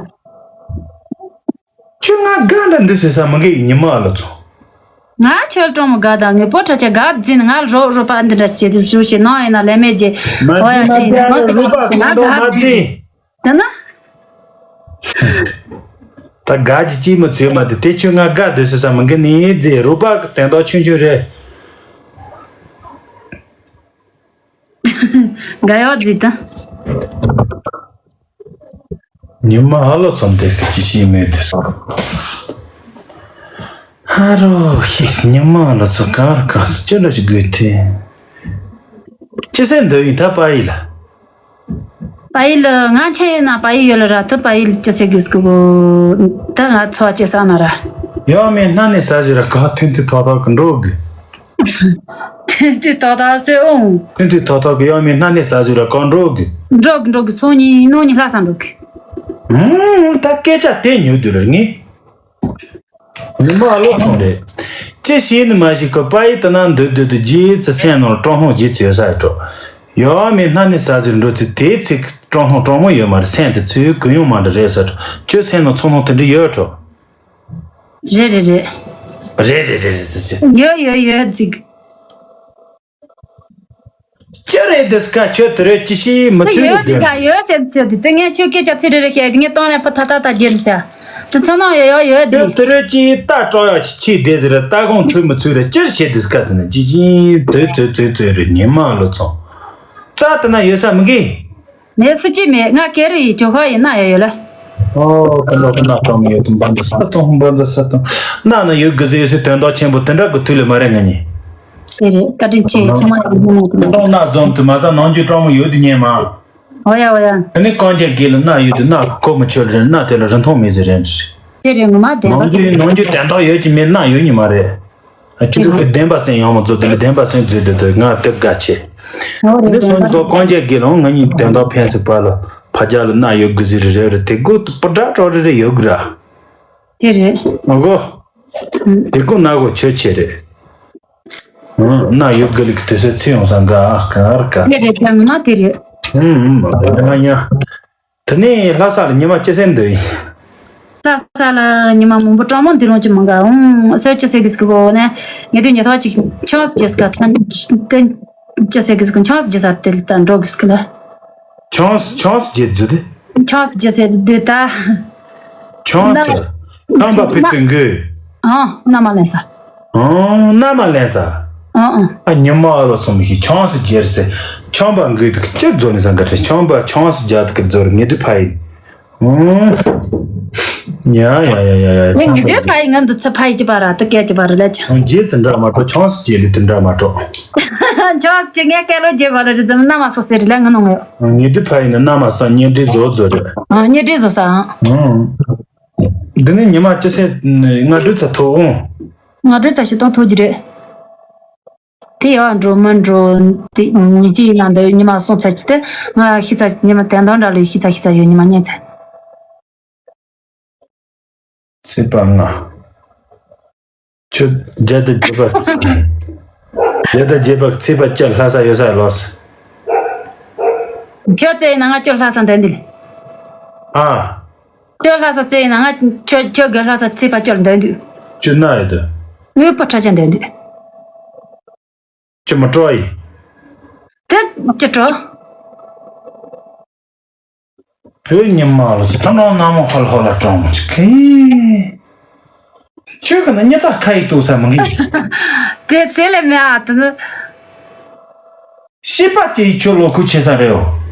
ཁྱོད་ང་དགའ་འདྲ་འདི་ཟེར་ས་མི་འགའ་ཡི་ཉི་མ་ཨ་ལོ་ཚོ། ང་ཁྱོད་གྲོང་མོ་དགའ་དང་ངའི་པོ་ཁྲ་ཆ་དགའ་འཛིན་ང་རོ་རོ་པ་འདི་འདྲ་བྱེད་དུ་ཞུ་ཞེ་ནང་ཡིན་ན་ལས་མེད་ཀྱི། མ་འོ་ཡ་འཛིན་མ་ཁྱེད་འཛིན་ང་རོ་པ་གང་དགའ་འདྲ་མ་འཛིན། འཛིན། དེ་ན། ད་དགའ་ཅི་ཅི་མི་ཚོད་མ་དེ་དེ་ཁྱོད་ང་དགའ་འདི་ཟེར་ས་མི་འགའ་ནི་འཛིན་རོ་པ་གི་དོན་དག་ཆུང་ཆུང་རེད། དགའ་ཡག་འཛིན་ད། ཉི་མ་ཨ་ལོ་ཚོ་འདི་གི་ཅི་ཤེས་མེད་དེ་སོང་། ཧ་རོ་ཤེས་ཉི་མ་ཨ་ལོ་ཚོ་ག་ར་ག་སུ་ཅི་འདྲ་ཞིག་དགོས་ཐེ། ཅི་ཟེར་འདོད་ཡིན་ད་པ་ཡི་ལ། པ་ཡི་ལ་ང་ཆེ་ཡིན་ན་པ་ཡི་ཡོད་ལ་ར་ཐུ་པ་ཡི་ཅི་ཟེར་དགོས་སྐུ་གོ། ད་ང་ཚོ་ཅི་ས་ན་ར། ཡང་མེད་སྣ་ནས་ཟ་ཞིག་ར་ག་ཐུན་ཐུ་ཐོག་ཐོག་གི་འགྲོ་དགོས། ཐུན་ཐུ་ཐོག་ཐོག་ཟེར་ཨོང་། ཐུན་ཐུ་ཐོག་ཐོག་གི་ཡང་མེད་སྣ་ནས་ཟ་ཞིག་ར་ག་འགྲོ་དགོས། འགྲོ་གི་འགྲོ་གི་སོང་ཉིན་ནོ་ཉིན་ལྷ་ས་འགྲོ་གི། ཧུམ་ད་སྐད་ཆ་དེ་ཉོ་དུས་ལ་ངས། ཉི་མ་ཨ་ལོ་ཚོང་རེད། ཅི་ཤེས་ནི་མ་ཤེས་ཁོ་པ་ཡི་ད་ན་འདོད་འདོད་དུ་རྗེས་ཚི་སེམས་ནང་སྤྲང་སྣང་རྗེས་ཚི་ཡོད་ས་ཡོད་འགྲོ། ཡོད་མེད་སྣ་ནས་ཟ་ཟིར་འགྲོ་ཚི་དེའི་ཚིག་སྤྲང་སྣང་སྤྲང་མོ་ཡོད་མ་རེད་སེམས་དེ་ཚོའི་གུ་ཡོང་མ་འདྲ་རེད་ས་འགྲོ། ཁྱོད་སེམས་ནང་ཚོང་སྣང་དེ་འདྲ་ཡོད་འགྲོ། རེད་རེད་རེད། རེད་རེད་རེད་རེད་ཟེར་ཟེར། ཡོད་ཡོད་ཡོད་ཟིག་ཅི་རེད་འདི་སྐད་ཆོས་དེ་རེད་ཅི་ཞིག་མི་ཚུད་ཡོད་ཡོད་འདི་དེ་ག་ཡོད་ཟེར་ཟེར་དེ་དེ་ངས་ཁྱོད་སྐད་ཆ་ཚིག་རེ་རེ་བཤད་དེ་ངས་གཏོང་ལེན་ཕུ་ཐ་ཐ་ཐ་རྒྱལ་ཟེར། དེ་ཚོ་ནང་ཡོད་ཡོད་ཡོད་ཁྱོད་དེ། དེ་རེད་ཅི་ལྟ་སྐྲག་ཡ་ཆི་ཆི་བསྡད་ཟེར་ལྟ་དགོང་ཚོད་མི་ཚུད་རེད་ཅི་བྱེད་འདི་སྐད་དེ་ན་ཅི་ཅི་ཙོད་ཙོད་ཙོད་ཙོད་རེད་ཉི་མ་ལོ་ཚོང་། རྩ་དེ་ན་ཡོད་ས་མི་གི། མེད་སུ་ཅི་མེད་ང་སྐད་རིགས་ཡི་ཇོ་ཁ་ཡི་ན་ཡ་ཡོད་ལ། ཨོ་ཀུན་ལོ་ཀུན་ན་གྲོང་མི་ཡོད་དུ་འབངས་ཚོ་ས་སྟོང་འབངས་ཚོ་ས་སྟོང་ན་ན་ཡོད་དགུ་ཟེ་ཡོད་སའི་དོན་དག་ཆེན་པོ་དེ་འདྲ་གི་དུས་ལས་མ་རེད་ང་གཉིས། དེ་རེད་བཀའ་དྲིན་ཆེ་ཚང་མ་ཡོད་ནོ་དེ་ན། སྟོང་ན་འཛོམས་དུ་མ་ཚ་ནང་རྒྱུ་གྲོང་མི་ཡོད་དུ་ཉན་མ། ཨོ་ཡ་ཨོ་ཡ། དེ་ནི་གང་ཅག་གི་ལ་ན་ཡོད་དུ་ན་གོ་མི་ཆོད་རེད་ན་དེ་ལ་རིན་ཐང་མེད་ཟེར་རེད། དེ་རེད་ངོ་མ་བདེན་པ་ནང་རྒྱུ་ནང་རྒྱུ་དོན་དག་ཡོད་ཀྱི་མེད་ན་ཡོད་ཉི་མ་རེད། ཨ་ཅི་རུ་གི་བདེན་པ་སེམས་ཡོང་མ་རྫོགས་དེ་ལ་བདེན་པ་སེམས་རྫོས་དེ་དེ་ང་དེ་དགའ་ཆེ། འོ་རེད་འདི་སོང་ཙོ་གང་ཅག་གི་ལོང་ང་གཉིས་དོན་དག་ཕན་ཚུན་བར་ལ་ཕ་རྒྱ་ལ་ན་ཡོད་དགུ་ཟི་རི་རེ་རེ་དེ་དགུ་པུ་དྲག་དྲག་རེ་རེ་ཡོད་གི་ར། དེ་རེད། ཨོ་གོ། དེ་དགུ་ན་གོ་ཆོད་ཆེ་རེད། ཨང་ན་ཡོད་དགུ་ལིག་དེ་སོའི་ཚེ་ཡོང་ས་འགའ་ག་ར་ག། དེ་རེད་ཀྱང་ང་དེ་རེད། ཨང་ཨང་མ་དེ་ང་ཉ། དེ་ནས་ལྷ་ས་ལ་ཉི་མ་སྐྱེ་སེམས་འདི་ཡིན། ལྷ་ས་ལ་ཉི་མ་མང་པོ་གྲང་མོ་འདི་ལོང་གི་མི་འགའ་འོང་ཟེར་ཅི་ཟེར་གི་སྐུ་གོ་ནས་ངས་དུས་ཉི་ཐོག་ཅིག་ཆང་སི་རྒྱས་སྐ་ཚན་ཏན་ཅི་ཟེར་གི་སྐུ་ཆང་སི་རྒྱས་ས་དེ་ལ་ད་འགྲོ་གི་སྐུ་ལ། ཆང་སི་ཆང་སི་རྒྱས་རྫུ་དེ། ཆང་སི་རྒྱས་ཟེར་དུས་ད། ཆང་སི། རྣམ་པ་ཕི་ཏུ་འགོས། ཨང་། མནའ་མ་ལེན་ས། ཨང་། མནའ་མ་ལེན་ས། ཨང་ཨང་། ཨ་ཉི་མ་ཨ་ལོ་ཚོ་མི་ཤེས་ཆང་སི་རྒྱས་ཟེར། ཆང་པ་འགོས་དུ་ཅི་རྫོ་ནི་ས་འགའ་ཁྲེ་ཆང་པ་ཆང་སི་རྒྱ་དུ་ཀི་རྫོ་རུ་ངེ་དུ་ཕ་ཡིན། ཡ་ཡ་ཡ་ཡ་ཡ། ངས་ངས་དེ་ཕ་ཡི་ང་འདི་ཚེ་ཕ་ཡི་ཅི་པ་ར་དུ་སྐད་ཅི་པ་ར་ལས་ཆ། རྗེས་ཙི་འདྲ་མ་གྲོགས་ཆང་སི་རྗེས་ལུས་དུ་འདྲ་མ་གྲོགས། ཆང་སི་ངས་སྐད་ལོ་རྗེས་གོ་ལ་རི་ཙམ་མནའ་མ་སོ་ཟེར་རི་ལས་ང་ནོ་ངས། ངས་དེ་ཕ་ཡི་ནི་མནའ་མ་ས་གཉེན་སྒྲིག་བཟོ་བཟོ་རེད། ཨ་གཉེན་སྒྲིག་བཟོ་ས་ཨང་། འདི་ནི་ཉི་མ་སྤྱི་སེ་ང་འདྲུད་ཚ་ཐོག་འོང་། ང་འདྲུད་ཚ་ཞིག་གཏོང་ཐོག་གི་རེད། དེ་ཡག་འགྲོ་མི་འགྲོ། དེ་ཉིན་གཅིག་ཡིན་ན་འདི་ཉི་མ་སོང་ཚར་གྱི་དེ་ང་ཤི་ཚ་ཉི་མ་དན་དང་འདྲ་ལོས་ཤི་ཚ་ཤི་ཚ་ཡོད། ཉི་མ་ཉན་ཚར། ཚེས་པ་ལྔ། ཁྱོད་བརྒྱ་དང་བརྒྱད་པ། བརྒྱ་དང་བརྒྱད་པ་ཚེས་པ་བཅུ་ལྷ་ས་ཡོད་ས་ལོགས། ཁྱོད་བཙལ་ན་ང་ཁྱོད་ལྷ་ས་འདོན་འདི། ཨ། ཁྱོད་ལྷ་ས་བཙལ་ན་ང་ཁྱོད་ཁྱོད་དགེ་ལྷ་ས་ཚེས་པ་བཅུ་ལ་འདོན་འདི། ཁྱོད་ན་ཡོད་དོ། ངའི་བུ་ཁྲ་ཆ་འདོན་འདི། ཁྱོད་མི་སྤྲོ་ཡི། དེ་ཅི་སྤྲོ། བོད་ཉི་མ་ལོ་ཚོ་ཐ་ནོ་ན་མོ་ཧོལ་ཧོལ་ལ་སྤྲོ་མོ་ཅིག་གི། ཁྱོད་ཀྱི་ན་ཉི་ད་ཁ་ཡི་ཏུ་ས་མི་གི། དེ་སེ་ལེ་མེ་ཨ་དུ་ནི། ཤི་པ་དེ་ཡི་ཁྱོད་ལོ་ཁུ་ཆེ་ས་རེད་འོ།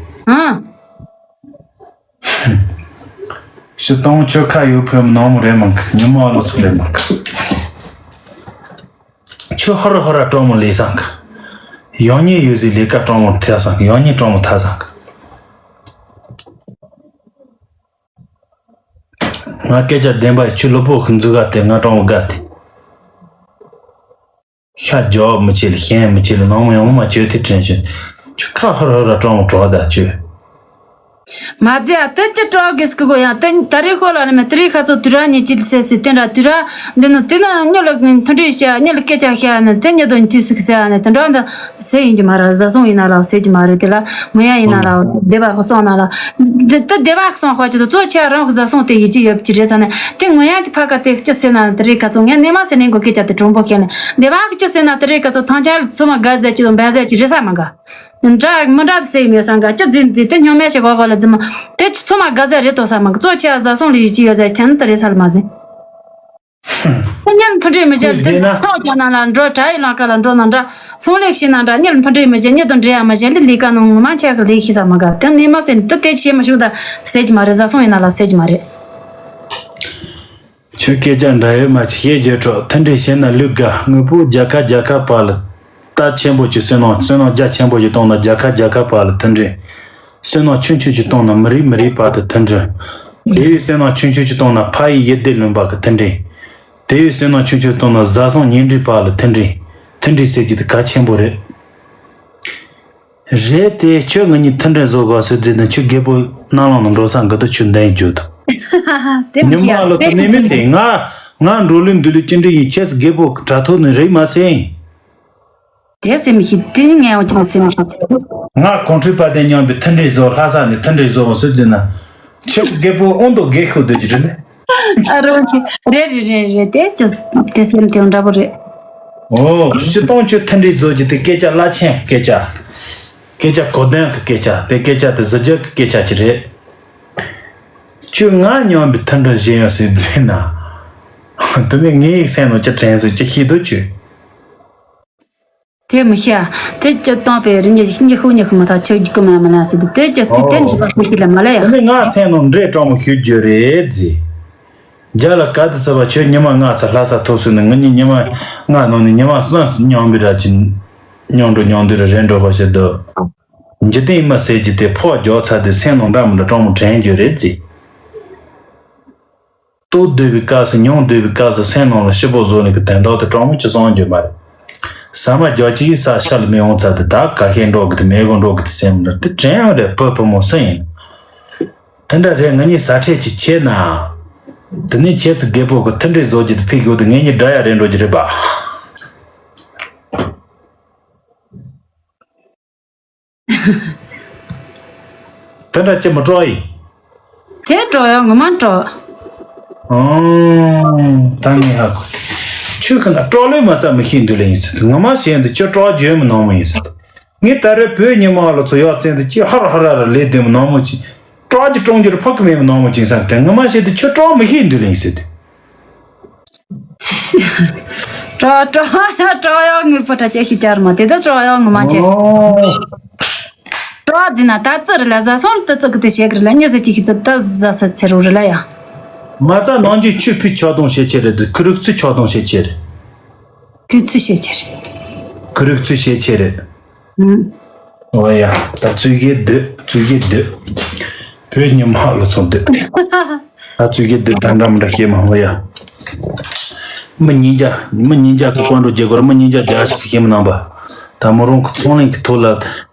ཨང་། ཤི་སྟོང་ཁྱོད་ཁ་ཡོད་ཕོད་མི་ནོ་མོ་རེད་མང་གི། ཉི་མ་ལོ་ཚོ་རེད་མང་གི། ཁྱོད་ཧོ་ར་ཧོ་ར་སྤྲོ་མོ་ལས་སང་གི། ཡོང་ཉེ་ཡོད་ཟི་ལས་ཀ་སྤྲོ་མོ་ཐ་སང་གི། ཡོང་ཉེ་སྤྲོ་མོ་ཐ་སང་གི། ང་སྐད་ཆ་བདེན་པ་ཁྱོད་ལོ་པོ་ཁི་འཛུལ་ག་དེ་ང་སྤྲོ་མོ་དགའ་དེ། ཤ་རྒྱོབ་མི་བྱེད་ལ་ཤན་མི་བྱེད་ལ་ནང་མི་ཡོང་མ་བྱོས་དེ་དྲན་བྱོས། ཁྱོད་ཁ་ཧོར་ཧོར་ལ་སྤྲང་བོ་གྲོགས་ད་བྱོས། མ་ཟེ་ཨ་དེ་ཅི་སྤྲོ་གི་སྐུ་གོ་ཡང་དེ་ད་རེས་ཁོ་ལ་ནི་མི་དེ་རིང་ཁ་ཚོ་དུ་ར་ཉི་ཅི་ལ་སེ་སེ་དེ་འདྲ་དུ་ར་འདི་ནི་དེ་ན་མྱི་ལ་མཐུན་སྒྲིལ་བྱ་མྱི་ལ་སྐད་ཆ་བཤད་ནི་དེ་མྱི་དོ་ཉི་དུས་སུ་གི་སེ་ཨ་ནི་དེ་འདྲ་འདི་སེ་ཡིན་གྱི་མ་ར་བཟའ་སོང་ཡིན་ན་ལ་སེ་གྱི་མ་རེད་དེ་ལ་ངོ་ཡ་ཡིན་ན་ལ་སྡེ་བ་གི་སོང་ན་ལ་འདི་དེ་སྡེ་བ་གི་སོང་ཁ་ཅི་དུ་གཙོ་ཆེ་རང་གི་བཟའ་སོང་དེ་ཡིད་ཀྱི་ཡོད་ཀྱི་རེད་ས་ནི་དེ་ངོ་ཡ་དེ་ཕ་ག་དེ་ཅི་སེ་ན་དེ་རེད་ཁ་ཚོ་ངས་ནེ་མ་སེ་ནེ་གོ་སྐད་ཆ་དེ་གྲུང་པོ་བཤད་ནི་སྡེ་བ་གི་ཅི་སེ་ན་དེ་རེད་ཁ་ཚོ་ཐང་ཆ་ཚོ་མ་དགའ་ཟེར་ཀྱི་དང་བས་ཟེར་ཀྱི་རེད་ས་མ་དགའ། འདྲ་མི་འདྲ་དེ་སེ་མེད་སང་ག་ཅི་འཛིན་འཛིན་དེ་སྨྱོན་མེད་ཞིག་གོ་གོ་ལ་རྫི་མ། དེ་ཚོ་མ་དགའ་ཟེར་རེད་དོ་ས་མ་གཙོ་ཆེ་བཟའ་སོང་ལ་ཡིད་ཀྱི་ཡོད་ཟེར་ཐན་དེ་རེད་ས་ལ་མ་ཟིན། དེ་ཉམ་མཐུན་སྒྲིལ་མི་བྱེད་དེ་ཚོགས་རྒྱ་ནག་ལ་འགྲོ་དྲ་ཡི་ལང་ཀ་ལ་འགྲོ་ན་འདྲ་ཚོང་ལས་ཤེས་ན་འདྲ་ཉམ་མཐུན་སྒྲིལ་མི་བྱེད་ཉེ་དུ་འབྲེལ་ཡ་མ་བྱེད་ལི་ལི་ཀ་ནང་ངོ་མ་ཆག་གི་ལི་ཤི་ས་མ་ག་དེ་ནི་མ་ཟིན་དེ་དེ་བྱེད་མ་བྱུང་ད་ཟེར་གྱི་མ་རེད་བཟའ་སོང་ཡིན་ན་ལ་ཟེར་གྱི་མ་རེད། ཁྱོད་སྐད་ཆ་འདྲ་ཡོད་མ་ཅིག་བཤད་རྒྱུ་གྲོགས་མཐུན་སྒྲིལ་བྱས་ན་ལུག་དགའ་དངོས་པོ་རྒྱལ་ཁ་རྒྱལ་ཁ་བར་ལ་རྟ་ཆེན་པོ་ཅིག་བསོད་ནམས་བསོད་ནམས་རྒྱ་ཆེན་པོ་ཅིག་གཏོང་ན་རྒྱལ་ཁ་རྒྱལ་ཁ་བར་ལ་མཐུན་སྒྲིལ། བསོད་ནམས་ཆུང་ཆུང་ཅིག་གཏོང་ན་མི་རིགས་མི་རིགས་བར་དུ་མཐུན་སྒྲིལ། དེ་ཡི་བསོད་ནམས་ཆུང་ཆུང་ཅིག་གཏོང་ན་ཕ་ཡི་ཡུལ་སྡེ་ལུང་པ་གི་མཐུན་སྒྲིལ། དེ་ཡི་བསོད་ནམས་ཆུང་ཆུང་གཏོང་ན་བཟའ་ཚང་ཉེ་འབྲེལ་བར་ལ་མཐུན་སྒྲིལ། མཐུན་སྒྲིལ་ཟེར་གྱི་དེ་གལ་ཆེན་པོ་རེད། རེད་དེ་ཁྱོད་ང་གཉིས་མཐུན་སྒྲིལ་བཟོ་དགོས་ཟེར་ཟེར་ནས་ཁྱོད་རྒད་པོ་གནམ་ལམ་ལ་འགྲོ་ས་འགི་དུ་ཁྱོད་འདན་རྒྱུ་དང་། དེ་མི་ཉི་མ་ཤེས་ལོ་དེ་ནས་མི་ཟེར་ང་ང་འགྲོ་ལུགས་འདི་ལུགས་ཅི་འདྲ་ཡིན་ཁྱེད་རྒད་པོ་དྲ་ཐོག་ནས་རེད་མ་ཟེར། དེ་སེམས་ཤིག་དེ་ནི་ངས་འོ་ཅང་སེམས་ཤིག་ང་གོང་ཁྲོས་པ་དེ་མཉམ་པའི་མཐུན་སྒྲིལ་བཟོ་ལྷ་ས་ནས་མཐུན་སྒྲིལ་བཟོ་འོང་ཟེར་ཟེར་ན། ཁྱེད་རྒད་པོ་དབང་དུ་རྒད་ཤོག་སྡོད་ཀྱི་རེད་ལེ། ཨ་རོ་ཁྱེད་རེད་རེད་རེད་རེད་དེ་ཅི་དེ་སེམས་དེ་འདྲ་པོ་རེད། ཨོ་སྤྱི་སྟོང་ཆོས་མཐུན་སྒྲིལ་བཟོ་རྒྱུ་དེ་སྐད་ཆ་བླ་ཆེན་གྱི་སྐད་ཆ། སྐད་ཆ་གོ་དོན་གྱི་སྐད་ཆ་དེ་སྐད་ཆ་དེ་གཟི་བརྗིད་ཀྱི་སྐད་ཆ་ཅིག་རེད། ཁྱོད་ང་མཉམ་པའི་མཐུན་སྒྲིལ་བྱེད་ཡོང་ཟེར་ཟེར་ན། དུ་མས་ངའི་སེམས་ནང་ཅི་དྲན་སོང་ཅི་ཤེས་འདུག་ཁྱོད། དེ་མི་ཤེས་ཨ། དེ་སྤྱི་བཏང་པའི་རི་ཉི་ཉི་ཤུ་ཉི་ཤུ་མི་ཐག་ཆོད་རྒྱུ་ཀུ་མ་མི་ལ་ཟེར་དུས་དེ་ཅི་སྲིད་དེ་འཇིག་པ་སྲིད་ཤི་ལ་མ་ལ་ཡ། དེ་ནི་ང་སེམས་ནང་འདྲེ་སྤྲང་མོ་ཞུ་རྒྱུ་རེད་ཟེར། རྒྱ་ལ་ག་དུ་ཟེར་བ་ཁྱོད་ཉི་མ་ལྔ་ཚ་ལྷ་ས་ཐོག་སོང་ནས་ངུ་ཉི་ཉི་མ་ལྔ་ནང་ནས་ཉི་མ་གསུམ་སྙོམས་པའི་ར་ཅིག་སྙོམས་འགྲོ་སྙོམས་འདོད་ར་རེད་འགྲོ་བ་ཞིག་འདུག་འཇིག་རྟེན་མི་ཟེར་གྱི་དེ་ཕོག་རྒྱག་ཚར་དུས་སེམས་ནང་འདྲ་མི་འདྲ་སྤྲང་མོ་དྲན་རྒྱུ་རེད་ཟེར། ལྟོ་སྡོད་པའི་སྐབས་སུ་ཉུང་སྡོད་པའི་སྐབས་སུ་སེམས་ནང་ལ་ཤི་བོ་བཟོ་ནས་ཀྱི་དོན་དག་དེ་སྤྲང་མོ་ཅི་སོང་རྒྱུ་མ་རེད། ཟ་མ་རྒྱག་ཅིག་ས་ཤ་ལ་མི་འོང་ཚར་དེ་ད་ག་ཤེད་འགྲོ་གི་དེ་མེད་གོ་འགྲོ་གི་དེ་སེམས་ལ་དེ་དྲན་ཡོད་རེད་བུ་བུ་མོ་སུ་ཡིན། དེ་འདྲ་རེད་ང་གཉིས་ཟ་འཕྲད་ཅིག་བྱས་ན། དེ་ནས་ཁྱེད་ཚོ་རྒད་པོ་གི་མཐུན་སྒྲིལ་བཟོ་རྒྱུ་དེ་ཕིག་ཡོད་དེ་ངེད་གཉིས་འདྲ་ཡ་རེད་འགྲོ་རྒྱུ་རེད་པ། དེ་འདྲ་ཅི་མི་སྤྲོ་ཡི། དེ་སྤྲོ་ཡོད་ངོ་མ་སྤྲོ། ཨང་། ད་ངས་ཧ་གོ། ཁྱོད་ཁ་ན་སྤྲོ་ལོས་མ་རྩ་མི་ཤེས་འདུག་ལེ་ཡིན་ཟེར་དུས་ངོ་མ་བཤད་འདུག་ཁྱོད་སྤྲོ་བྱོས་མི་ནོར་མོ་ཡིན་ཟེར་དུས། ངས་ད་རེས་བོད་ཉི་མ་ལ་ཚོ་ཡག་བཙན་དུ་ཅི་ཧར་ཧར་ར་ལས་དེ་མི་ནོར་མོ་ཅི། སྤྲོ་གི་སྤྲོང་རྒྱུར་ཕོག་གི་མེད་མི་ནོར་མོ་ཅི་ཟེར་དྲན་ངོ་མ་བཤད་དུས་ཁྱོད་སྤྲོ་མི་ཤེས་འདུག་ལེ་ཡིན་ཟེར་དུས། སྤྲོ་སྤྲོ་སྤྲོ་ཡག་ངའི་བུ་ཕྲ་ཅེ་ཤི་ཅར་མ་དེ་ད་སྤྲོ་ཡག་ངོ་མ་ཅེ། ཨོ། སྤྲོ་ཟིན་ན་ད་ཙི་རི་ལ་ཟ་སོང་ལ་ད་ཙི་གི་དེ་བྱེད་གི་རི་ལ་མྱི་ཟེར་ཅི་ཤི་ཙི་ད་ཟ་ས་ཚེ་རུ་རི་ལ་ཡ། མ་རྩ་ནང་གི་ཆུ་ཕི་ཆོག་དང་བྱེད་ཆེ་རེད་དུ་ཁུ་རུག་ཚི་ཆོག་དང་བྱེད་ཆེ་རེད། ཁུ་ཚི་བྱེད་ཆེ་རེད། ཁུ་རུག་ཚི་བྱེད་ཆེ་རེད། ཨུམ། ཨོ་ཡ། ད་ཚུལ་གྱིས་སྡུད་ཚུལ་གྱིས་སྡུད། བོད་ཉི་མ་ལ་ཚོ་སྡུད། ད་ཚུལ་གྱིས་སྡུད་ད་འདྲ་མི་འདྲ་ཤེས་མ་ཨོ་ཡ། མི་ཉིས་བརྒྱ་མི་ཉིས་བརྒྱ་གི་བཀོད་འགྲོ་རྒྱལ་སྒོར་མི་ཉིས་བརྒྱ་བརྒྱ་ཞིག་གི་ཤེས་མི་ནང་པ། ད་མོ་རང་གི་ཚོང་ལས་ཀྱི་ཐོག་ལ་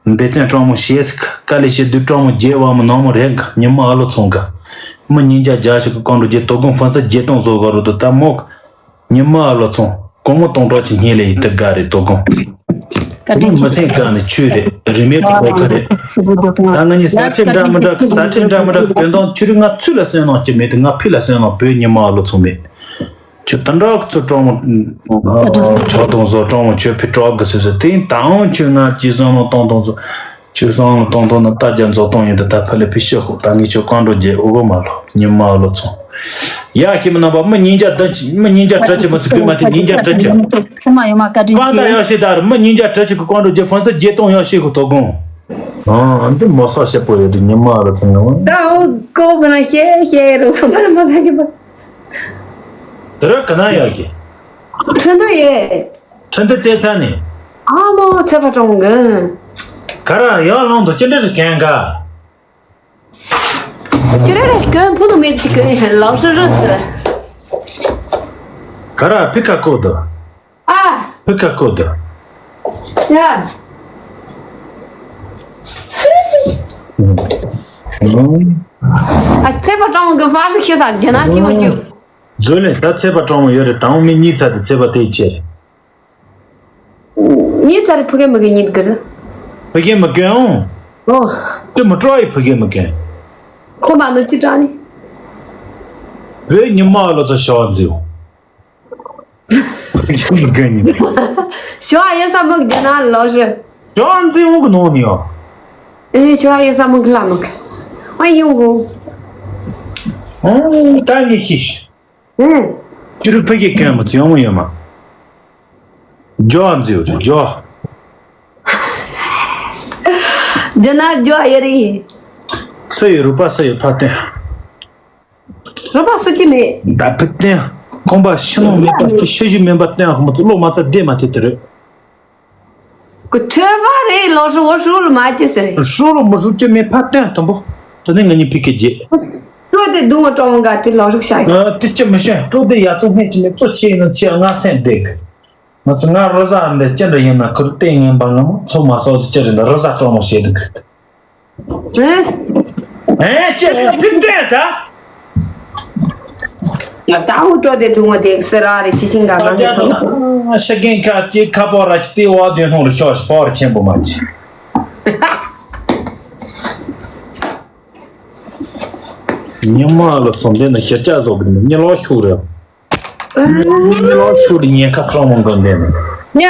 འབད་བརྩོན་སྤྲང་མོ་བྱས་ཟིག་དཀའ་ལས་བྱེད་དུས་སྤྲང་མོ་བརྗེད་བ་མོ་ནང་མོ་རེད་ག་ཉི་མ་ཨ་ལོ་ཚོང་ག་མི་ཉིན་བརྒྱ་བརྒྱ་ཞིག་གི་སྐོང་འགྲོ་རྒྱུ་དོ་དགོང་ཧྥང་སི་བརྒྱད་སྟོང་བཟོ་ག་རུ་དུ་ད་མོ་ག་ཉི་མ་ཨ་ལོ་ཚོང་གོང་མོ་སྟོང་ཕྲག་གཅིག་སྙེ་ལེ་ཡི་དུ་དགའ་རེད་དོ་དགོང་། བཀའ་དྲིན་མི་ཆེ། སེང་དགའ་ནི་ཆུ་རེད་རི་མེད་པོ་ཁ་རེད། ད་ང་གཉིས་ས་ཁྲི་འདྲ་མི་འདྲ་གི་ས་ཁྲི་འདྲ་མི་འདྲ་གི་དོན་དང་ཆུ་རི་ང་ཚུལ་ལ་སོན་ནང་སྐྱི་མེད་དུ་ང་ཕི་ལ་སོན་ནང་བོད་ཉི་མ་ཨ་ལོ་ཚོང་མེད། ཁྱོད་དུ་འདྲ་གི་ཚུར་སྤྲང་མོ་ཆོག་དང་བཟོ་སྤྲང་མོ་ཁྱོད་ཕི་དྲག་གི་སུ་སུ་དེ་ཡིན་དང་ཁྱོད་ང་ཅི་སོན་ནང་གཏོང་དང་བཟོ། ཁྱོད་སང་ལ་གཏོང་གཏོང་ན་རྟ་རྒྱ་མཛོ་གཏོང་ཡོད་འདི་ད་ཕ་ལེ་ཕི་ཤི་ཧོ་ད་ངས་ཁྱོད་རྐང་འགྲོ་རྒྱལ་ཨོ་གོ་མ་ལོ་ཉི་མ་ཨ་ལོ་ཚོང་། ཡ་ཤི་མི་རྣམ་པ་མི་ཉིན་རྒྱ་ད་ཅི་མི་ཉིན་རྒྱ་གྲ་ཅི་མ་ཚུགས་པའི་མ་དེ་ཉིན་རྒྱ་གྲ་ཅི། ཚང་མ་ཡོང་མ་བཀའ་དྲིན་ཆེ། ད་ཡ་ཤི་ད་ར་མི་ཉིན་རྒྱ་གྲ་ཅི་གི་རྐང་འགྲོ་རྒྱལ་ཧྥང་སི་རྒྱལ་གཏོང་ཡ་ཤི་གི་དོ་དགོང་། ཨ་འདི་མོ་ས་ཤི་པོ་ཡོད་འདི་ཉི་མ་ཨ་ལོ་ཚོང་ངམ། ད་ཨོ་གོ་བ་ན་ཤེ་ཤེ་རུ་བ་ན་མོ་ས་ཤི་པོ། དེ་ར་ག་ན་ཡ་ཤི། ཁྲི་འདུ་ཡེ། ཁྲི་འདུ་རྩེ་ཚ་ནས། ཨ་མོ་ཚེ་པ་ཀྲོང་གི། ག་ར་ཡང་ལོང་དུ་ཅི་འདྲ་རེ་གན་ག་ཅི་རེ་རེ་གན་ཕུ་ནུ་མེད་ཅི་གན་ལའོ་ཧྲི་རི་སི། ག་ར་ཕི་ཁ་ཀོ་དུ། ཨ། ཕི་ཁ་ཀོ་དུ། ཡ། ཨ་ཚེ་པ་ཀྲོང་གི་ཕ་ཧྲི་ཁེ་ས་རྒྱ་ན་ཅི་མ་ཅུ། ཛོ་ལེ་ད་ཚེ་པ་ཀྲོང་ཡོད་རེད་དང་མི་གཉིས་ཚ་དེ་ཚེ་པ་དེ་ཅེར། ངའི་ཚ་རེ་ཕ་གི་མ་གི་ཉིད་གི་རེད། ཕ་གི་མ་གི་ཨོ། ཨོ། དེ་མ་སྤྲོ་ཡི་ཕ་གི་མ་གི། ཁོ་མ་ནུ་ཅི་དྲག་ནི། བོད་ཉི་མ་ལོ་ཚོ་ཞོ་འཛིའོ། ཕ་གི་མ་གི་ཉིད། ཞོ་ཡེ་ས་མུག་རྒྱ་ན་ལོ་ཞོ། ཞོ་འཛིའོ་གི་ནོ་ནི་ཨོ། ཨེ་ཞོ་ཡེ་ས་མུག་ལ་མུག་ཨ་ཡོང་གོ། ཨོ་ད་ངས་ཤེས། ཨུ། ཅི་རུ་ཕ་གི་གན་མ་ཚོ་ཡོང་མོ་ཡོད་མ། ཇོ་ཨ་མཛེས་རེད་ཇོ། རྒྱ་ནག་ཇོ་ཨ་ཡ་རེད། སུ་ཡི་རུ་པ་སུ་ཡི་ཕ་སྟོན། རུ་པ་སུ་གི་མེད། ད་ཕི་སྟོན། ཁོང་པ་ཤི་ནོ་མེད་པ་ཤི་ཤི་མེད་པ་སྟོན་ཁོང་པ་ཚོ་བློ་མ་ཚ་བདེ་མ་ཐེ་དེ་རེད། ཁོ་ཁྲོས་པ་རེད་ལོ་ཧྲུ་བོ་ཧྲུ་ལ་མ་ཅི་ཟེར་རེད། ཧྲུ་ལ་མི་ཧྲུ་ཅི་མེད་ཕ་སྟོན་དུམ་པོ། དེ་ནས་ང་གཉིས་ཕི་ཁེ་རྗེས། ཀྲོ་དེ་སྡུག་བ་ཀྲོ་མོ་འགའ་དེ་ལོ་ཧྲུག་ཤ་ཡིན། ཨ་དེ་ཅི་མི་ཤེས་ཀྲོ་དེ་ཡ་ཚོ་སྨད་ཅི་མེད་གཙོ་ཆེ་ཡིན་ན་ཆེ་ང་སེམས་བདེ་གི། ང་ཚོ་ང་རོ་ཟ་འདི་ཅི་འདྲ་ཡིན་ན་ཁུར་ལྟས་ངན་པ་ང་མ་ཚོ་མ་སོགས་སུ་ཅི་རེད་འདི་རོ་ཟ་ཀྲོ་མོ་བྱེད་དུ་གི། ཨེ། ཨེ་ཅི་ཕི་སྟོན་ད། ང་ད་འུ་ཀྲོ་དེ་སྡུག་བ་དེ་སེ་ར་རེ་ཅི་ཤིང་ག་ང་ཚོ། ཤ་རྒན་ཁ་ཅི་ཁ་པོ་ར་ཅི་དེ་བ་དེ་ནོར་ཤོ་ཤ་པོ་ར་ཆེན་པོ་མ་ཅི། ཉི་མ་ལ་ཚོང་དེ་ན་ཤེར་ཆ་བཟོ་གི་ནི་ཉི་ལོག་ཤུགས་རེད། ཉི་ལོག་ཤུགས་རེད་ཉེན་ཁ་གཙང་མང་གི་འདི་ནི། ཉ།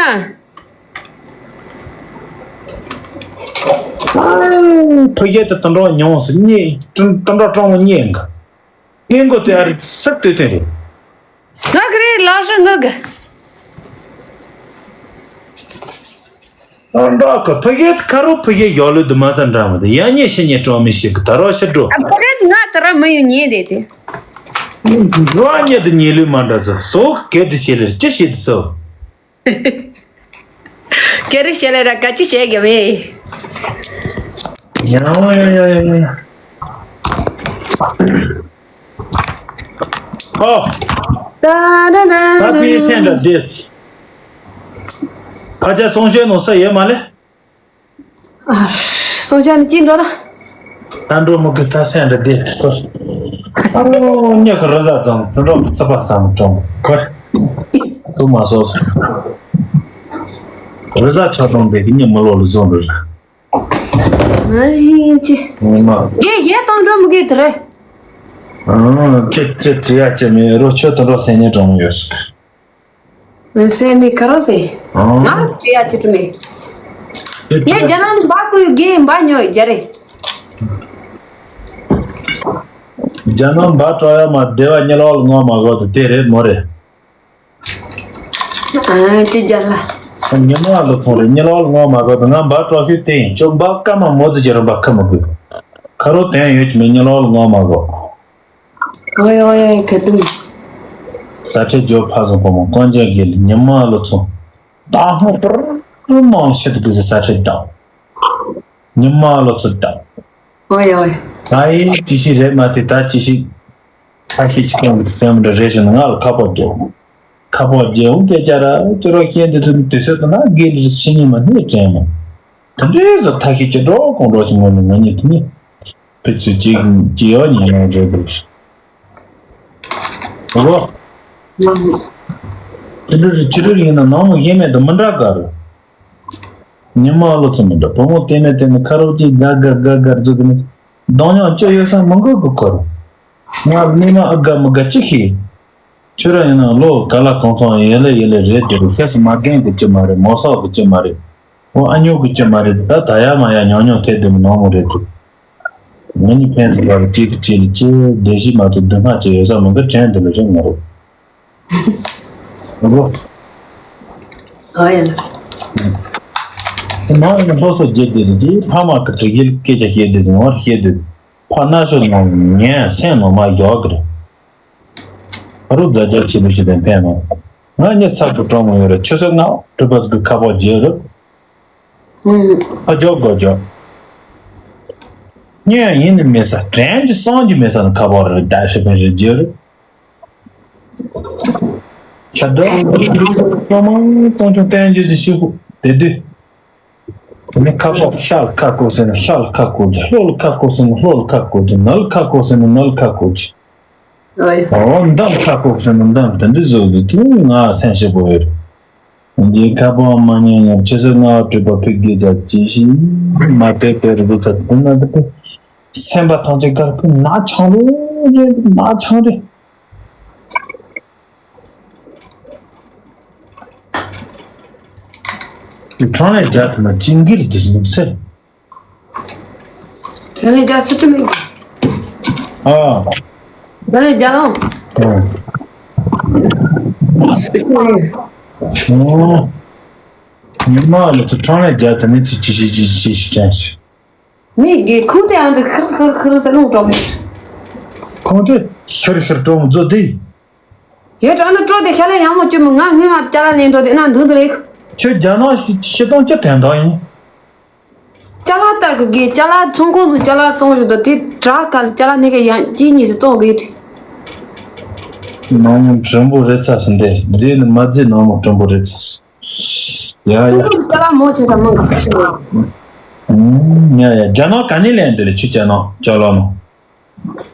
ཕ་གི་དེ་དུད་འགྲོ་ཉུང་སུ་རྙེད་དུད་འགྲོ་གྲོང་མོ་རྙེད་འགའ། རྙེད་འགོ་དེ་ཨ་རི་སུ་ལྟོས་དོན་རེད། ང་གི་རེད་ལོ་ཧྲི་ངུ་གི། འདྲ་གི་ཕ་གིའི་ཁ་རོ་ཕ་གིའི་ཡོ་ལུ་དུ་མ་ཚ་འདྲ་མ་དེ་ཡང་ཉེ་ཤི་ཉེ་གྲོང་མི་ཞིག་གི་ད་རོ་ཤི་འགྲོ། ཨ་ཕ་གིའི་ང་ད་ར་མི་ཡོང་ཉེ་དེ་དེ། རོ་ཉེ་དུ་ཉེ་ལུས་མ་འདྲ་ཟིག་སོག་གེ་དུ་ཤེ་ལེར་ཅི་ཤེ་དུ་སོ། གེ་རི་ཤེ་ལེར་ག་ཅི་བྱེད་གི་མེད། ཡང་ཡང་ཡང་ཡང་ཡང་། ཨོ། ད་ད་ད་ད་ཕི་སེན་ད་དེ། ཕ་ཅག་སོང་ཤོས་ནོ་ས་ཡོད་མ་ལེ། ཨ། སོང་ཤོས་ནི་ཅི་འགྲོ་ན། ད་འགྲོ་མི་དགོས་ད་སེན་ད་དེ་ཁོ། ཨོ་ཉོ་གི་རི་ཟ་ཙང་དུ་འགྲོ་གི་ཚི་པ་ས་མི་གྲོང་ཁོ། དུ་མ་སོ་སོ། རི་ཟ་ཆ་གྲོང་དེ་གི་ཉི་མ་ལོ་ལ་བཟོ་འགྲོ་ར། ཨ་ཧི་ཅི། ངོ་མ། གེ་གེ་གཏོང་འགྲོ་མི་གེ་དེ་རེད། ཨང་ཅི་ཅི་ཅི་ཡ་ཅི་མེད་རོ་ཆོས་དང་འགྲོ་སེ་ཉེ་གྲོང་ཡོད་སི། མི་སེ་མི་ཁ་རོ་སེ། ཨང་། ང་ཅི་ཡ་ཅི་ཏུ་མེད། ངས་རྒྱ་ནང་འབའ་ཀུ་གེ་འབའ་ཉོ་རྒྱ་རེད། རྒྱ་ནང་འབའ་སྤྲོ་ཡ་མ་བདེ་བ་ཉེ་ལོག་ལ་ངོ་མ་གོ་དུ་དེ་རེད་མོ་རེད། ཨ་ཅི་རྒྱ་ལ། ཉི་མ་ལོ་ཚོང་རེད་ཉི་ལོག་ལ་ངོ་མ་གོ་དུ་ང་འབའ་སྤྲོ་ཤུལ་དེ་ཡིན་ཅོ་འབའ་ཀ་མ་མོ་ཙི་ཅི་རུ་འབའ་ཁ་མ་དགོས། ཁ་རོ་དོན་ཡོད་ཀྱི་མེད་ཉི་ལོག་ལ་ངོ་མ་གོ། ཨོ་ཡ་ཨོ་ཡ་ག་དུང་། ས་ཁྲའི་ཇོ་ཕ་སོང་ཕོ་མོ་ཀོན་ཅན་གི་ལི་ཉི་མ་ལོ་ཚོང་། ད་ཧོ་པར་མང་ཤེད་དུ་གི་ཟི་ས་ཁྲའི་དང་། ཉི་མ་ལོ་ཚོ་དང་། ཨོ་ཡ་ཨོ་ཡ། ད་ཡི་ཅི་ཞིག་རེད་མ་དེ་ད་ཅི་ཞིག་ཁ་ཤས་ཅི་གང་གི་སེམས་འདྲ་རེ་བཞིན་ང་ལ་ཁ་པར་རྒྱོབ། ཁ་པར་རྒྱལ་འོང་སྐད་ཆ་ར་ཅོ་ར་ཤེས་འདི་ཚོ་དུས་ཚོད་དུ་ན་དགེ་ལི་ཤི་ཉིན་མ་ནི་དྲན་མོ། དེ་འདྲའི་བཟོ་ཐ་ཤི་ཅི་འགྲོ་གང་འགྲོ་ཅི་མོ་ནི་ང་ཉིད་དུ་ནི། ཕི་ཚུ་ཅིག་ཅི་ཡོད་ཉིན་ཡང་རེད་འདུག་ཨོ། ཅི་འདྲ་རེད་ཅི་འདྲ་རེད་ཡིན་ན་ནང་མོ་ཡེ་མེད་དུ་མི་འདྲ་ག་རུ། ཉི་མ་ལོ་ཚོད་མི་འདྲ་བུ་མོ་བལྟས་ནས་བལྟས་ནས་ཁ་རོག་ཅིག་དགའ་དགའ་དགའ་དགའ་རྫོགས་ནས་གདོང་ཉག་ཅི་ཡོད་ས་མི་འགོ་གི་ཁོ་རུ། ང་ལ་ནི་མ་ཨ་དགའ་མི་དགའ་ཅི་ཤེས། ཁྱོད་རང་ཡིན་ན་ལོ་ག་ལ་གང་ཚང་ཡེ་ལེ་ཡེ་ལེ་རེད་དེ་རུ་ཤ་སི་མ་རྒན་གི་ཅི་མ་རེད་མོ་སོག་གི་ཅི་མ་རེད། འོ་ཨ་ཉོ་གི་ཅི་མ་རེད་ད་ད་ཡ་མ་ཡ་ཉོ་ཉོ་ཐེ་དེ་མི་ནོ་མོ་རེད་དུ། ང་ནི་ཕན་ཚུན་བར་གཅིག་གིས་གཅིག་ལ་ཅི་བདེ་གཤིས་མ་ཐུབ་སྡུག་བསྔལ་ཅི་ཡོད་ས་མི་འདུག་དྲན་དེ་ལ་རིང་མ་རུ། འོ། ཨ་ཡ་ལ། ནང་ནས་སློབ་གསོ་བརྒྱབ་བསྡད་དེ་དེ་ཕ་མ་གི་དྲི་གིལ་སྐད་ཆ་བཤད་དེ་ཟིན་བར་བཤད་དུས་ཕ་ན་ཤོ་ནང་ཉན་སེམས་ནང་མ་ཡོག་གི་རེད། ཨ་རུ་རྫ་རྒྱབ་ཆེ་བུ་ཞིག་དང་ཕན་མ། ང་ཉི་ཚ་པོ་གྲོང་མོ་ཡོད་རེད་ཁྱོད་ཚོ་ང་གྲུབ་པ་གི་ཁ་པོ་རྗེ་རུ། ཨ་ཇོག་གོ་ཇོག་ཉན་ཡིན་ནི་མེད་ས་དྲན་གྱི་སོང་གྱི་མེད་ས་ནི་ཁ་པོ་རེད་ད་ཧྲི་ཕན་རེད་རྗེ་རུ། ཁྱབ་བསྒྲགས་ཀྱི་ཀྱོ་མང་གཙང་ཆུང་བསྟན་རྒྱུ་ཟིག་ཤི་ཁུ་དེ་དུས། དེ་ནས་ཁ་ཁོག་ཤ་ལ་ཁ་ཁོག་ཟེར་ན་ཤ་ལ་ཁ་ཁོག་རྒྱུ། ལྷོ་ལ་ཁ་ཁོག་ཟེར་ན་ལྷོ་ལ་ཁ་ཁོག་རྒྱུ། ནུབ་ལ་ཁ་ཁོག་ཟེར་ན་ནུབ་ལ་ཁ་ཁོག་རྒྱུ། ཨོ་འདམ་ཁ་ཁོག་ཟེར་ན་འདམ་དེ་འདྲ་བཟོ་གི་དུས་ང་སེམས་ཤེས་པོ་ཡོད། འདིའི་ཁ་པོ་མ་ཉན་ཡང་ཆུ་ཚོད་ལྔ་བ་གྲུབ་པ་ཕིག་དགེ་རྩ་ཇི་བཞིན་མ་དད་པའི་རི་བོ་ཚ་དུ་ན་དུ་སེམས་པ་ཐང་ཆད་དཀར་ཁུ་ན་ཆང་རེ་རེ་ན་ཆང་རེ། ཁྲང་ལས་རྒྱ་དུ་ན་ཅིང་གིར་དུ་ནུབ་སེ། ཁྲང་ལས་རྒྱ་སི་ཁྲི་མིང་། ཨ། ཁྲང་ལས་རྒྱ་ལོང་། ཨ། ཉི་མ་ལ་ཚོ་ཁྲང་ལས་རྒྱ་དུ་ནི་ཚོ་ཅི་ཞིག་ཅི་ཞིག་ཅི་ཞིག་དྲན་སོང་། མི་དགེ་ཁུག་དེ་ཨང་དུ་ཁིར་ཁིར་ཁིར་ཟེར་ལོང་གྲོགས་མེད། ཁོང་དེ་ཤར་ཤར་གྲོང་མཛོ་དེ། ཡོད་གྲོགས་ནི་སྤྲོ་དེ་ཤ་ལ་ཡང་མོ་གཅོད་མོ་ང་ངོས་མ་ཅ་ལ་ལེན་འགྲོ་དེ་ན་འདུག་འདུག་ལེགས། ཁྱོད་རྒྱ་ནག་ཤི་སྟོང་ཅི་དན་དག་ཡིན། ཅ་ལ་ལྟ་གི་དགེ་ཅ་ལ་ཚོང་ཁང་དུ་ཅ་ལ་བཙོང་ཞུ་དང་དེ་དྲག་ག་ལ་ཅ་ལ་ནི་གི་ཡང་གཅིག་གཉིས་སུ་བཙོང་དགོས་དེ། ནང་མི་མགྲོན་པོ་རེད་ཚ་སུ་འདི་རྫས་ནི་མ་རྫས་ནང་མི་མགྲོན་པོ་རེད་ཚ། ཡ་ཡ། ཁོང་གི་ཅ་ལག་མོ་ཆེ་ས་མང་གི་ཁ་ཤས་ཡོད། ཡ་ཡ་རྒྱ་ནག་ག་ནས་ལེན་འདི་ལས་ཆུ་ཅ་ནག་ཅ་ལག་ནང་།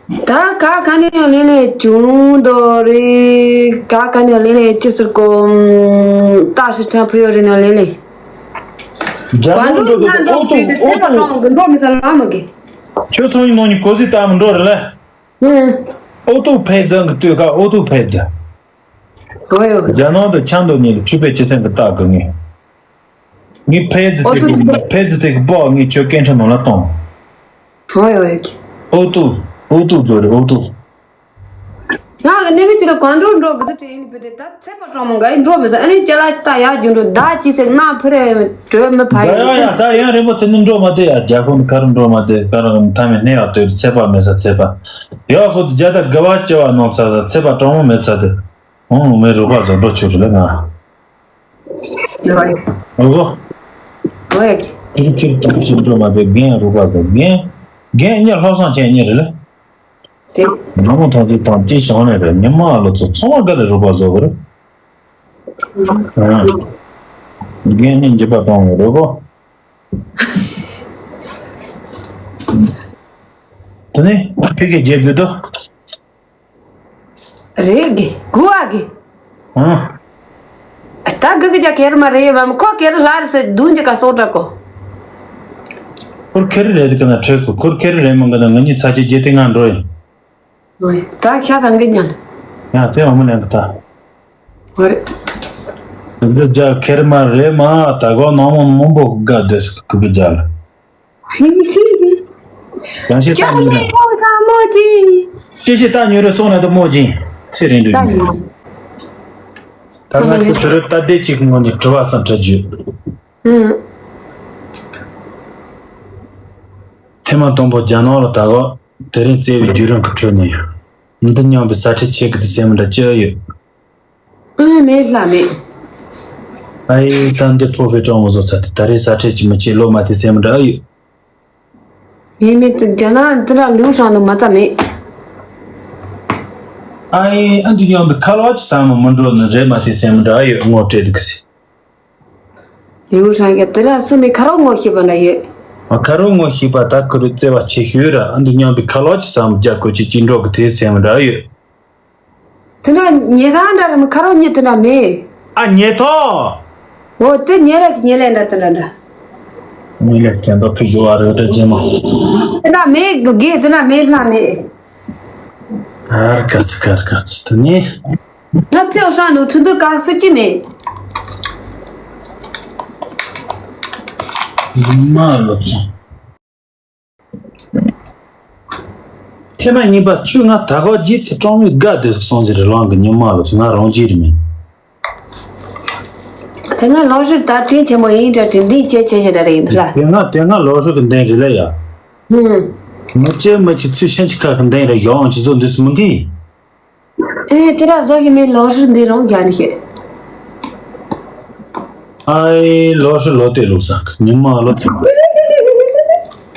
ད་ག་ག་ནས་ཡང་ལེན་ལེན་ཅུང་རུང་དོ་རེད་ག་ག་ནས་ཡང་ལེན་ལེན་ཅི་ཟེར་གོ། ཏ་ཧྲི་ཁྲང་ཕུ་ཡོ་རེ་ནས་ལེན་ལེན། རྒྱ་ནག་འགྲོ་འདུག་ཨོ་ཏུ་ཨོ་ཏུ། འགྲོ་མི་ས་ལ་མ་གི། ཁྱོད་སོང་ཉིན་ནང་ཉིན་གོ་སི་ཏ་མི་འགྲོ་རེད་ལ། ཨོ་ཏུ་ཕེ་ཛང་གི་ལྟོས་ཁ་ཨོ་ཏུ་ཕེ་ཛང་། ཨོ་ཡོ། རྒྱ་ནག་ཏུ་ཆང་འདོད་ཉིད་ལ་ཆུ་པའི་སྤྱི་ཚན་གི་རྟགས་གི་ངས། ངས་ཕེ་ཛི་ཨོ་དེ་ཏུ་གི་ཕེ་ཛི་དེ་གི་པོ་ངས་ཁྱོད་སྐད་འཕྲིན་ནང་ལ་གཏོང་། ཨོ་ཡོ་ཡོ་གི། ཨོ་ཏུ་ཨོ་ཏུ་ཛོ་རེ་ཨོ་ཏུ། ང་གི་ནི་མི་ཅི་ད་གང་འགྲོ་འགྲོ་གི་དུ་དྲན་ཡིན་པས་དེ་ད་ཚེ་པ་གྲོང་མོ་འགའ་ཡིན་འགྲོ་མི་ཟ་ཨ་ནི་ཅ་ལག་ད་ཡག་རྒྱུ་འགྲོ་ད་ཅི་ཟེར་ན་ཕུ་རེ་གྲོས་མི་ཕ་ཡི་ཡ་ཡ་ད་ཡང་རིང་པོ་དེ་ནི་འགྲོ་མ་དེ་ཡ་རྒྱ་ཁོ་ནི་ཁ་རུ་འགྲོ་མ་དེ་ཁ་རུ་མཐའ་མི་སྣེ་ཡག་དོད་ཚེ་པ་མེད་ས་ཚེ་པ་ཡག་ཁོ་དུ་རྒྱ་ད་དགའ་བ་ཅི་བ་ནང་ཚ་ས་ཚེ་པ་གྲོང་མོ་མེད་ཚ་དེ། ཨོ་མེ་རུ་པ་ཟོ་འགྲོ་ཆུ་རུ་ལེ་ང་། ཡོད་རེད། ཨོ་གོ། ཨོ་ཡ་གི། ཁྱེར་ཁྱེར་དུ་ཞིག་འགྲོ་མ་དེ་རྒན་རུ་པ་ཟོ་རྒན། རྒན་གཉིས་ལྷོ་སང་ཆེན་གཉིས་རེད་ལེ། དེ། ནང་མོ་ཐང་ཅིག་དང་ཅི་བྱང་ནས་རེད་ཉི་མ་ཨ་ལོ་ཚོ་ཚང་མ་ག་ལེ་རུ་པ་ཟོ་གི་རེད། རྒན་གཉིས་འཇིབ་པ་གཏོང་བའི་རུ་པ། དེ་ནས་ཕི་གེ་རྒྱལ་དགོས་དོ། རེད་གི་གུ་བ་གི། ཨ། ད་གི་གི་ཅག་ཁེར་མ་རེད་བམ་ཁོ་ཁེར་ལྷ་རེད་ཟེར་དུང་ཅི་ག་སོག་དྲ་གོ། ཁོར་ཁེར་རེད་གི་ན་ཁྲོད་གི་ཁོར་ཁེར་རེད་མང་གི་ན་ང་གཉིས་ཚ་ཆེ་རྒྱལ་དེ་ང་འགྲོ་ཡིན། ད་ཤ་ཚང་གི་ཉལ། ཡང་དེ་འོ་མ་ལེན་གི་ད། ཧོ་རེད། འདི་ཅག་ཁེར་མ་རེད་མ་ད་གོ་ནང་མོ་མང་པོ་ག་དེ་སི་གི་གི་ཅག་ལ། ཡང་ཤེས་ཏག་ཉོས་རེད། ཅི་ཤེས་ཏག་ཉོས་རེད་སོང་ན་ད་མོ་ཅིང་ཚེ་རིང་དུ་ཉོས། ད་ང་ཚོ་དུ་རུ་ལྟ་བདེ་གཅིག་གི་ངོ་ནས་དྲི་བ་སང་དྲི་རྒྱུ། ཐེངས་མ་དང་པོ་རྒྱ་ནག་ལ་ད་ག་དེ་རིང་བཙལ་བའི་བརྒྱུད་རིམ་གྱི་ཁྲོད་ནས་འདི་སྙམ་པའི་ས་ཁྲལ་ཆེ་གི་དེ་སེམས་འདྲ་ཅི་ཡོད། ཨེ་མེད་ལྷ་མེད། ཨ་ཡེ་ད་འདི་ཕོ་བའི་གྲོང་མོ་བཟོ་ཚ་དེ་ད་རེས་ས་ཁྲལ་གྱི་མི་ཆེ་ལོ་མ་དེ་སེམས་འདྲ་ཨ་ཡོད། མེད་མེད་དུ་རྒྱ་ནག་འདི་ར་ལིའུ་ཧྲང་དུ་མ་རྩ་མེད། ཨ་ཡེ། ཨ་འདི་སྙམ་པའི་ཁ་ལོག་ཅིག་བསམ་མི་འགྲོ་ནི་རེད་མ་དེ་སེམས་འདྲ་ཡོད་ངོ་སྤྲད་འདུག་གི་ཟེར། ལིའུ་ཧྲན་གྱིས་དེ་ལ་སུ་མི་ཁ་རོག་ངོ་ཤེས་པ་འདྲ་ཡོད། ཨ་ཁ་རོག་ངོ་ཤེས་པ་ད་ཁུ་རུ་བརྩེ་བ་ཆེ་ཤོས་ར། ཨ་འདི་སྙམ་པའི་ཁ་ལོག་ཅིག་བསམ་རྒྱ་གོ་ཅིག་ཅིག་འགྲོ་གི་དེ་སེམས་འདྲ་ཡོད། དེ་འདྲ་ཉེ་ས་འདྲ་ར་མི་ཁ་རོག་ཉེ་དེ་འདྲ་མེད། ཨ་ཉེ་ཐོ། འོ་དེ་ཉེ་ལེགས་ཉེ་ལེགས་འདྲ་དེ་འདྲ་འདྲ། ཉེ་ལེགས་ཀྱང་ད་ཕི་ཞུ་བ་རེ་འདྲ་ཅེ་མ། དེ་འདྲ་མེད་དགེ་དེ་འདྲ་མེད་ལྷ་མེད། ཨར་ཀ་ཙི་ཀར་ཀ་ཙི་དེ་ནི། ང་ཕེའུ་ཧྲང་ནུ་ཁྲུ་འདུ་ཀ་སུ་ཅི་མེད། མ་ལོ་ཚོ། ཐེངས་མ་གཉིས་པ་ཆུ་ང་ད་གོ་རྗེས་ཚེ་གྲོང་མི་དགའ་སྡོད་སོང་ཟེར་རེ་ལང་གི་ཉི་མ་ལོ་ཚོ་ང་རང་རྗེས་རེ་མིན། དེ་སྔ་ལོ་ཧྲིལ་ད་དྲིན་ཆེན་མོ་ཡིན་འདྲ་དྲིན་འདིན་ཅེ་ཆེ་ཆེ་འདྲ་རེ་ཡིན་འདྲ། དེ་སྔ་དེ་སྔ་ལོ་ཧྲིལ་གི་འདེང་རེ་ལ་ཡ། ཧུམ། མི་ཅེ་མི་ཅི་ཚུལ་ཤན་ཅི་ཁ་གི་འདེང་རེ་ཡོང་ཅི་ཚོ་འདུས་སུ་མི་འགི། ཨེ་དེ་ར་བཟོ་གི་མི་ལོ་ཧྲིལ་འདི་རང་རྒྱ་ནི་ཤེས། ཨའི་ལོ་ཧྲིལ་ལོ་དེ་ལུགས་ས་ཉི་མ་ལོ་ཚིག་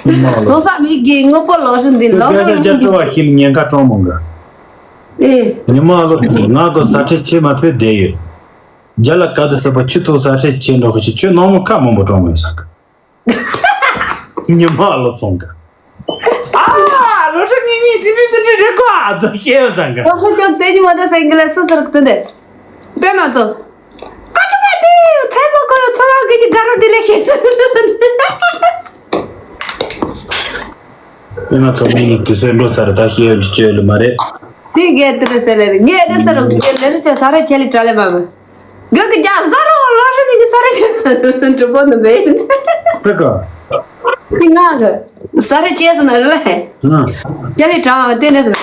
ཉི་མ་ལོ། ལོ་ས་མི་གི་དངོས་པོ་ལོ་ཧྲིལ་འདི་ལོ་ཧྲིལ་རྒྱ་ཅོ་བ་ཤིལ་ཉེན་ཁ་གྲོང་མོ་འགའ། ཨེ། ཉི་མ་ལོ་ཚིག་ང་གོ་ས་ཁྲེ་ཆེ་མ་ཕེབས་བསྡད་ཡོད། རྒྱ་ལ་ག་དུ་ཟེར་བ་ཆུ་ཐོག་ས་ཁྲེ་ཆེ་འགྲོ་གི་ཆུ་ཆུ་ནང་མོ་ཁ་མང་པོ་གྲོང་མོ་ཡོད་ས་གི། ཉི་མ་ལོ་ཚོང་གི། ཨ། ལོ་ཧྲིལ་གཉིས་གཉིས་ཏི་ཏི་ཏི་ཏི་རེད་གོ་ཨ་ཙོ་ཤེས་ཡོད་ས་གི། ལོ་ཧྲིལ་ཀྱང་དེ་ཉི་མ་ད་སེང་གི་ལ་སུ་ཟེར་གི་དེ་འདི། པད་མ་ཚོ། ཀ་ཏུ་ཀ་ཏི་ཚེ་པོ་ཁོ་ཚོ་བ་གི་ཅི་དགའ་རོ་འདི་ལས་ཤེས། པད་མ་ཚོ་མི་གཉིས་དུས་ཚོད་འགྲོ་ཚར་ད་ཤེས་ཡོད་ཀྱི་བཅོས་ལ་མ་རེད། དེ་གས་དེ་རེད་ཟེར་ལེ་རེད་ངས་དེ་ཟེར་རོ་ངས་ལེ་རེ་ཅོ་ས་ར་ཆེ་ལི་དྲ་ལེ་མ་མི། གི་གི་རྒྱ་བཟའ་རོ་ལོ་རེ་གི་ས་ར་ཆེ་གྲུ་པོ་ནི་མེད། ཧེ་ག་དེ་ང་གི་ས་ར་ཆེ་སོང་ན་རེད་ལེ། ང་ཆེ་ལི་དྲ་བ་དེ་ནས་སོང་།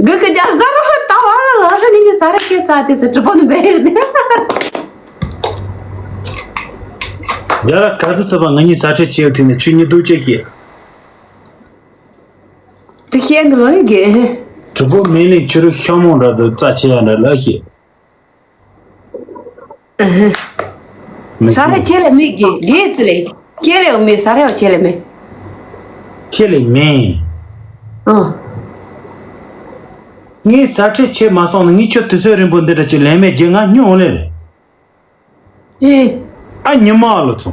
གི་གི་རྒྱ་བཟའ་རོ་ད་བ་ལོ་རེ་གི་ས་ར་ཆེ་ས་དེ་སོང་གྲུ་པོ་ནི་མེད། རྒྱ་ལ་ག་དུ་ས་བ་ང་གཉིས་ས་ཁྲེ་ཆེ་ཡོད་དེ་ནས་ཆུ་གཉིས་སྡུག་ཅེས་ཤེས། དེ་ཤེས་འདི་ལོ་ནི་དགེ། གྲུ་པོ་མེ་ལེན་ཆུ་རུ་ཤ་མོང་འདྲ་དུ་རྩ་ཆེ་ཡ་འདྲ་ལ་ཤེས། ས་ར་ཆེ་ལེ་མི་དགེ་དགེ་ཙི་ལེ། ཆེ་ལེ་འོ་མི་ས་ར་ཡོ་ཆེ་ལེ་མི། ཆེ་ལེ་མི། ཨ། ངའི་ས་ཁྲེ་ཆེ་མ་སོང་ན་ངའི་ཆུ་དུས་ཚོད་རིང་པོ་འདི་འདྲ་ཅིག་ལེན་མེད་རྗེས་ང་སྨྱོ་ལེ་རེད། ཨེ། ཨ་ཉི་མ་ལོ་ཚོ།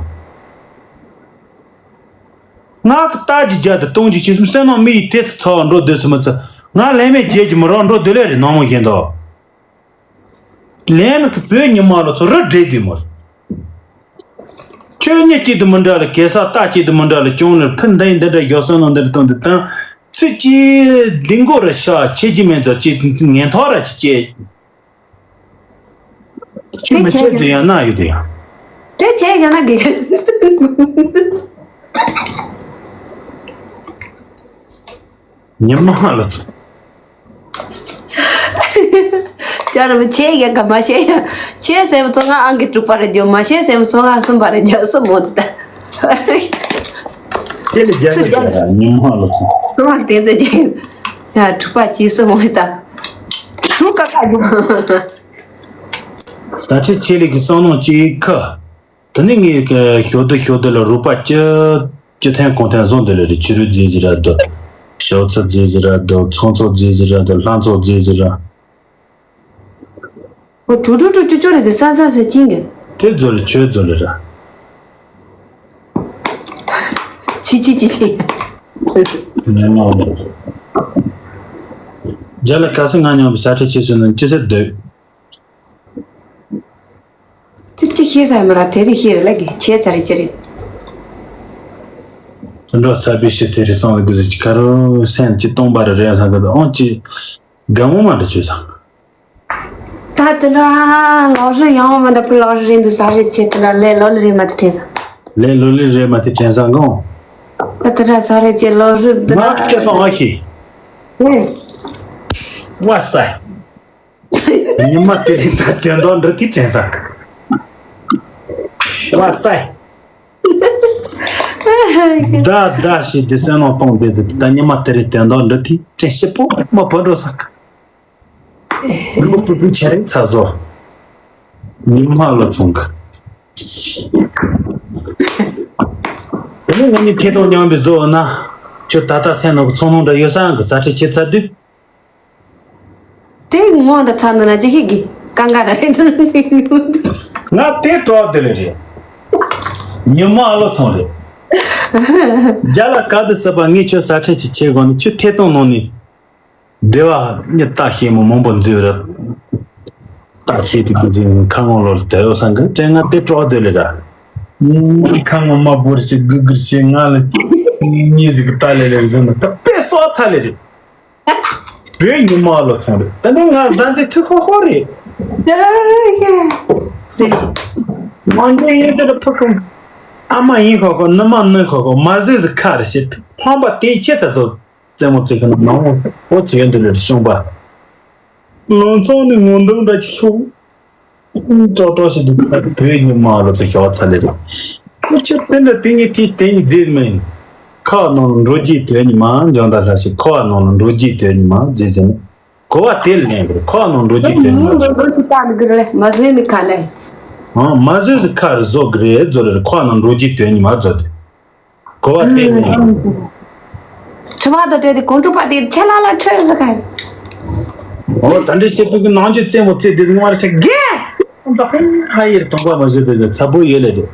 ང་གི་རྟ་ཅི་རྒྱ་དེ་སྟོང་ཅི་ཆེ་སུམ་སེ་ནང་མི་ཡི་དེ་ཚོ་ཚ་བ་འགྲོ་སྡོད་སུ་མི་ཚ། ང་ལན་མེད་རྗེས་ཀྱི་མི་རོགས་འགྲོ་སྡོད་ལེ་རེད་ནང་མོ་བཞིན་དོ། ལན་མེད་ཀྱི་བོད་ཉི་མ་ལོ་ཚོ་རུ་འདྲེ་དུས་མོ། ཁྱོད་གཉིས་གཅིག་ཏུ་མི་འདྲ་ལ་གེ་སར་རྟ་གཅིག་ཏུ་མི་འདྲ་ལ་ཅུང་ལ་ཕུ་འདི་འདི་འདྲ་ཡོད་སོ་ནང་འདི་འདྲ་བཏང་འདི་བཏང་ཚུལ་གྱིས་འདི་མགོ་ར་ཤ་ཆེ་གྱི་མེད་ཚོ་གཅིག་ངན་ཐོག་ར་གཅིག་བྱས། ཁྱོད་མི་ཆེ་དུ་ཡང་ན་ཡོད་དུ་ཡང་། དེ་བྱས་ཡང་ན་དགེ། ཉི་མ་ལ་ཚོ། ཅར་བུ་ཆེ་ཡང་ག་མ་ཤེས་ཡང་ཆེ་སེམས་ཚོ་ང་ཨང་གི་དྲུག་པ་རེད་རྒྱུ་མ་ཤེས་སེམས་ཚོ་ང་གསུམ་པ་རེད་རྒྱུ་གསུམ་མོ་ཚོ་ད། དེ་ལ་རྒྱ་ལ་རྒྱ་ཉི་མ་ལ་ཚོ། གསུམ་པ་དེ་ཚོ་རྒྱུ་ཡང་དྲུག་པ་གཅིག་གསུམ་མོ་ད། དྲུག་ཀ་ཀ་རྒྱུ། ས་ཁྲི་ཆེ་ལེགས་ཀྱི་བསམ་མནོ་གཅིག་ཁ། དེ་ནས་ངས་ཞོ་དུ་ཞོ་དུ་ལ་རུ་པ་ཅི་ཅི་ཐན་གོང་ཐན་བཟོ་འདི་ལ་རེ་ཆུ་རུ་རྫས་ཟི་ར་དུ། ཞོ་ཚོ་རྫས་ཟི་ར་དུ་ཚོང་ཚོ་རྫས་ཟི་ར་དུ་ལྷ་ཚོ་རྫས་ཟི་ར། འོ་གྲུ་གྲུ་གྲུ་ཅུ་ཅུ་རེ་དེ་ས་ས་ས་ཅིང་གི། དེ་རྫོ་ལ་ཆོས་རྫོ་ལ་ར། ཆི་ཆི་ཆི་ཆི། ཉན་མ་འོང་། རྒྱ་ལ་ཁ་སང་ང་མཉམ་པའི་ས་ཁྲ་ཆེ་སོང་ན་ཅི་ཟེར་འདོད། དེ་ཅི་ཤེས་ས་ཡོད་མ་ར་དེ་དེ་ཤེས་རེད་ལ་གི་ཆེ་ཚ་རེད་ཅི་རེད། དུད་འགྲོ་ཚ་པའི་ཤི་དེ་རེད་སོང་བའི་གི་ཟི་ཅི་ཁ་རུ་སེམས་ཀྱི་སྟོང་པ་རེ་རེ་ཡང་ས་གི་འདུག་ཨང་ཅི་དགའ་མོ་མ་འདྲ་བཅོས་སོང་། ད་དེ་འདྲ་ལོ་རེ་ཡང་མ་འདྲ་པོ་ལོ་རེ་རེ་འདུག་ས་རེད་ཆེ་དེ་འདྲ་ལས་ལོ་ལེ་རེ་མ་དེ་དྲན་སོང་། ལས་ལོ་ལེ་རེ་མ་དེ་དྲན་སོང་གོ་ད་དེ་འདྲ་ས་རེད་ཆེ་ལོ་རེ་འདི་མ་འདྲ་སྐྱེ་སོང་ཨ་ཤི། ཨེ། ཝ་སའི། ཉི་མ་དེ་རིང་ད་དོན་དག་འདྲི་དེ་དྲན་ས། ཝ་སའི། ད་ད་ཞེས་དེ་སེམས་ནང་གཏོང་བསྡད་ཟེར་དེ་ད་ཉི་མ་དེ་རིང་དོན་དག་འདྲི་དེ་དྲན་ཤེས་པོ་མ་བུ་འགྲོ་ས། མི་གོ་པུ་པུ་ཆ་རིང་ཚ་བཟོ། ཉི་མ་ལ་ཚོང་གི། དེ་ནས་ང་གཉིས་ཐད་གཏོང་མཉམ་པའི་བཟོ་འོ་ན། ཁྱོད་ད་ལྟ་སེམས་ནང་གི་ཚོང་ནང་འདྲ་ཡོད་ས་གི་ཟ་ཁྲེ་ཆེ་ཚ་དུས། དེ་ངོ་འདི་ཚ་འདི་ན་ཅི་ཤེས་གི། གང་ག་ར་རེད་འདི་ན། ང་དེ་གྲོགས་དེ་ལས་རེད། ཉི་མ་ཨ་ལོ་ཚང་རེད། རྒྱ་ལ་ག་དུ་ཟབ་པ་ངས་ཁྱོད་ཟ་ཁྲེལ་ཅིག་བྱེད་དགོས་ནི། ཁྱོད་ཐད་གཏོང་ནང་ནས་སྡེ་བ་ཉི་ལྟ་ཤེས་མི་མང་པོ་འཛུལ་ར། ལྟ་ཤེས་དུ་དུ་འཛིན་ཁ་ངོ་ལོ་ལ་དེ་ཡོད་སང་གི་དྲན། ང་དེ་གྲོགས་དེ་ལས་ར། ཁ་ངོ་མ་བོར་ཞིག་གུ་གུར་ཞིག་ང་ལ་གཉིས་ཟིག་ལྟ་ལས་ལས་ཟིན་ན་ད་དཔེ་སོག་ཚ་ལས་རེད། བོད་ཉི་མ་ལོ་ཚང་རེད། ད་ནི་ང་གཟའ་མཛེས་ཐུག་ཧོ་ཧོ་རེད། ཟེར། ང་ནི་ཡིན་ཚེ་ལ་ཕུ་ཁུམ། ཨ་མ་ཡིན་ཁོ་ཁོ་ནུ་མ་ནུ་ཁོ་ཁོ་མ་བཟོས་ཟིག་ཁ་རེ་བྱེད། ཕམ་པ་དེའི་ཁྱེད་ཚ་སོ་རྩེད་མོ་རྩེ་ཁ་ན་མ་འོང་ཨོ་ཚེ་ཡོན་དུ་ལེར་གཤོང་པ། ལོ་ཚང་ནི་ངོ་འདུག་འདྲ་ཅིག་ཤོག་ཀྲོག་ཀྲོག་ཞིག་འདུག་བོད་ཉི་མ་ལོ་ཚོ་ཞོག་ཚ་ལེ་རེད། ཁོ་ཆོ་དེ་འདྲ་དེ་ངས་དེ་དེ་ངས་རྫས་མིན། ཁ་བ་ནང་ལ་འགྲོ་རྒྱུའི་དོན་ཉི་མ་འཇང་ད་ལྷ་ཞིག་ཁ་བ་ནང་ལ་འགྲོ་རྒྱུའི་དོན་ཉི་མ་རྫས་ཟིན། གོ་བ་དེ་ལ་ལེན་དགོས། ཁ་བ་ནང་འགྲོ་རྒྱུའི་དོན་ཉི་མ་རྫོགས། མ་བཟོས་མི་ཁ་ནས། ཨང་མ་བཟོས་ཟིག་ཁ་རེ་བཟོ་གི་རེད་བཟོ་རེད། ཁ་བ་ནང་འགྲོ་རྒྱུའི་དོན་ཉི་མ་རྫོགས་དེ། གོ་བ་སྟེར་ནས། ཁྲི་མ་དང་བྲལ་ཏེ་གོང་དྲུག་པ་དེར་ཁྱེད་ལ་ལ་ཁྲོས་ཟེར་ག། འོ་ད་འདྲ་བཤད་པའི་གི་ནང་ཆོས་རྩེད་མོ་རྩེ་དེ་ཟིག་མར་ཤ་རྒན། ཛ་ཧ་ཡེར་གཏོང་པ་མ་བཟོད་དེ་ཚ་པོ་ཡོད་ལེ་རེད།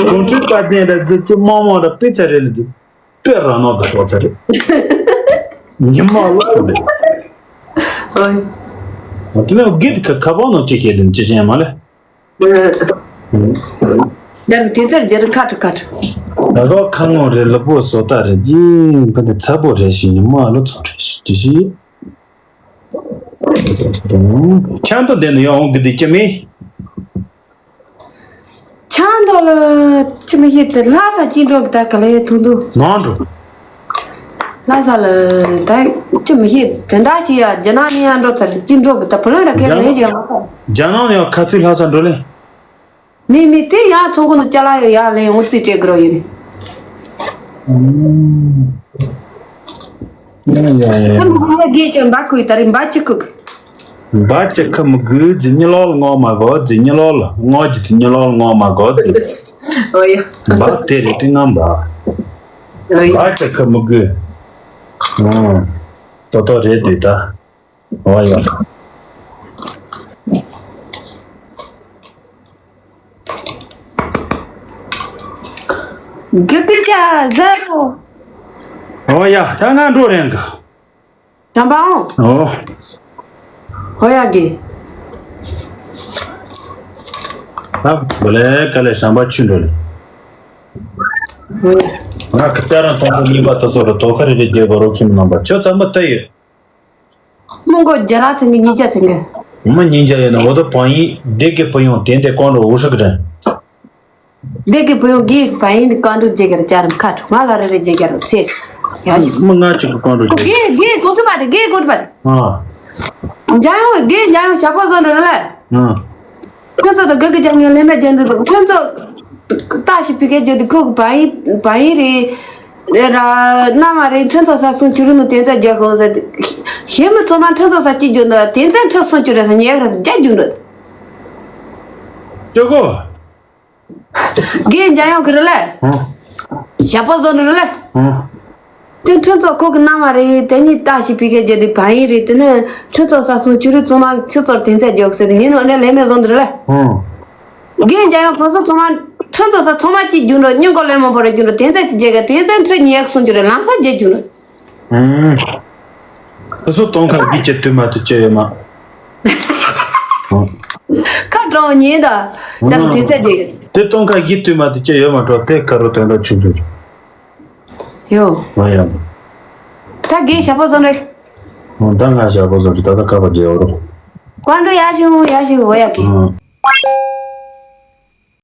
གོང་དྲུག་པ་དེ་ར་ཛི་ཅི་མང་མང་ར་དཔེ་ཚ་རེད་ལེ་དུ། དཔེ་ར་ནོ་དུ་སོག་ཚ་རེད། ཉི་མ་ལོག་རེད། འོ་དེ་ནས་གིད་ཁ་ཁ་པང་ནང་ཅི་བཤད་དེ་ཅི་བཤད་མ་ལེ། རྒྱ་རིགས་དེ་ཚར་རྒྱ་རིགས་ཁ་ཁྲི་ཁ་ཁྲི། ད་ག་ཁ་ངོ་རེ་ལུ་པོ་སོ་ད་རེ་ཅི་ག་དེ་ཚ་པོ་རེ་ཞིག་ཉི་མ་ལོ་ཚོ་རེ་ཞིག་དེ་ཞིག་ཆང་དུ་ལྡན་ནས་ཡང་འོང་གི་དེ་ཅི་མེད། ཆང་དུ་ལ་ཅི་མི་ཤེས་དེ་ལྷ་ས་ཅི་འགྲོ་གི་ད་ག་ལ་ཡེ་ཐུང་དུ་ནང་འགྲོ། ལྷ་ས་ལ་ད་ཅི་མི་ཤེས་དེ་འདྲ་ཅི་ཡ་རྒྱ་ནག་ནས་ཡང་འགྲོ་ཚར་ཅི་འགྲོ་གི་ད་བུ་ལོན་ར་ཁེ་རེ་ཡང་མ་ཐོབ། རྒྱ་ནག་ནས་ཡང་ཁ་ཐུག་ལྷ་ས་འགྲོ་ལེ། མི་མི་དེ་ཡང་ཚོང་ཁང་དུ་ཅ་ལག་ཡོད་ཡར་ལེན་འོ་རྩིས་སྤྲད་དགོས་རོགས་ཡིན། ཡ་ཡ་ཡ། ཁ་མི་དགོས་ལ་དགེ་ཅན་འབའ་ཁུག་ད་རེས་འབའ་ཅི་ཁུག་འབའ་ཅི་ཁ་མི་དགོས་རྫི་ཉི་ལོག་ལ་ངོ་མ་གོ་རྫི་ཉི་ལོག་ལ་ངོ་རྒྱུ་དེ་ཉི་ལོག་ལ་ངོ་མ་གོ་རྫི། ཨོ་ཡ། འབའ་དེ་རེད་དེ་ང་འབའ། ཨོ་ཡ། འབའ་ཅི་ཁ་མི་དགོས། ཨང་། ཏོ་ཏོ་རེད་དེ་ད། ཨོ་ཡ། གི་གི་ཅ་ཟ་རོ། ཨོ་ཡ་ད་ང་འགྲོ་རན་གི། དམ་པའོ། ཨོ། ཨོ་ཡ་གི། ཨ་བུ་ལེ་ག་ལེ་ཞང་པ་ཆུ་འགྲོ་ལེ། ཨོ་ཡ། ང་གི་ཏ་རང་ཐོང་པོ་གཉིས་པ་ད་སོ་ར་དོ་ཁ་རི་རི་རྒྱལ་བ་རོ་ཁྱིམ་རྣམ་པ་ཁྱོད་ཚང་མ་ལྟ་ཡོད། མོང་གོ་རྒྱ་ར་ཚིང་གི་ཉིན་རྒྱ་ཚིང་གི། མི་ཉིན་རྒྱ་ཡོད་ན་འོ་དོ་བང་ཡིན་སྡེ་དགེ་བུ་ཡོང་དེ་འདས་ཀོང་རོ་འུ་ཧྲི་གི་དྲན། སྡེ་དགེ་བུ་ཡོང་དགེ་བང་ཡིན་ཀོང་རོ་རྒྱ་གར་ཅ་རམ་ཁ་ཁྲོ་ང་ལ་རེ་རེ་རྒྱ་གར་ཚེ། ཡ་ཤི། མི་ང་ཅིག་གི་ཀོང་རོ་རྒྱ། དགེ་དགེ་གོ་ཐུབ་པ་དེ་དགེ་གོ་ཐུབ་པ་དེ། ཨ། འཇམ་དབྱངས་དགེ་འཇམ་དབྱངས་ཞབས་པོ་བཟོ་འདྲ་ལ། ཨ། ཁྱོད་ཚོ་དང་དགེ་གི་རྒྱབ་ངའི་ལས་མེད་རྒྱན་དུ་འདུག་ཁྱོད་ཚོ་ལྟ་ཞིག་ཕི་ཁའི་རྒྱུ་དུ་ཁོ་གི་བ་ཡིན་བ་ཡིན་རེད། རེད་ར། མནའ་མ་རེད། ཁྱོད་ཚོ་ས་སུང་ཆུ་རུ་ནུ་དེ་ཚ་རྒྱག་ཧོ་ཟེར། ཞེ་མི་ཚོ་མ་ཁྱོད་ཚོ་ས་སྐྱིད་རྒྱུ་འདུག་དེ་ཚ་ཁྱོད་སུང་ཆུ་རེད་ས་ཉེག་རེད་ས་རྒྱག་རྒྱུ་འདུག་ཅོ་གོ། དགེ་འཇམ་དབྱངས་གི་རེད་ལེ། ཧུང་། ཞབས་པོ་བཟོ་འདྲ་རེད་ལེ། ཧུང་། དེ་ཁྱོད་ཚོ་ཁོ་གི་མནའ་མ་རེད། དེ་ཉིད་ལྟ་ཞིག་ཕི་ཁའི་རྒྱུ་དུ་བ་ཡིན་རེད། དེ་ནས་ཁྱོད་ཚོ་ས་སུང་ཆུ་རུ་ཚོ་མ་ཁྱོད་ཚོར་དེ་ཚ་རྒྱག་ཟེར་དུ་ངས་ནོ་འདྲ་ལས་མེད་བཟོ་འདྲ་རེད་ལེ། ཧུང་། དགེ་འཇམ་དབྱངས་ཕོ་སོ་ཚང་མ་ཁྱོད་ཚོ་ས་ཚང་མ་སྐྱིད་རྒྱུ་འགྲོ་སྙིང་གོ་ལེ་མོ་བོ་རེ་རྒྱུ་འགྲོ་དེ་ཚ་ཅི་རྒྱལ་ག་དེ་ཚ་ཁྲི་ཉེག་སོང་རྒྱུ་རེ་ལང་ས་རྒྱལ་རྒྱུ་འགྲོ། ཨུམ། ཁོ་ཚོ་སྟོང་ཁ་གི་ཅི་དུས་མ་དུ་ཅི་ཡོད་མ། ཁ་གྲོང་ཉེ་ད་ཅང་དེ་ཚ་རྒྱལ་ག་དེ་སྟོང་ཁ་གི་དུས་མ་དུ་ཅི་ཡོད་མ་འགྲོ་དེ་ཁ་རོ་དོན་དག་ཆུང་ཆུང་ཡོད། ང་ཡང་། ད་དགེ་ཞབས་པོ་བཟོ་རེད། ད་ང་ཞབས་པོ་བཟོ་རེད། ད་ད་ཁ་པ་རྒྱལ་བ་རོ། ཀོང་རོ་ཡ་ཞིག་འོ་ཡ་ཞིག་འོ་ཡ་གི།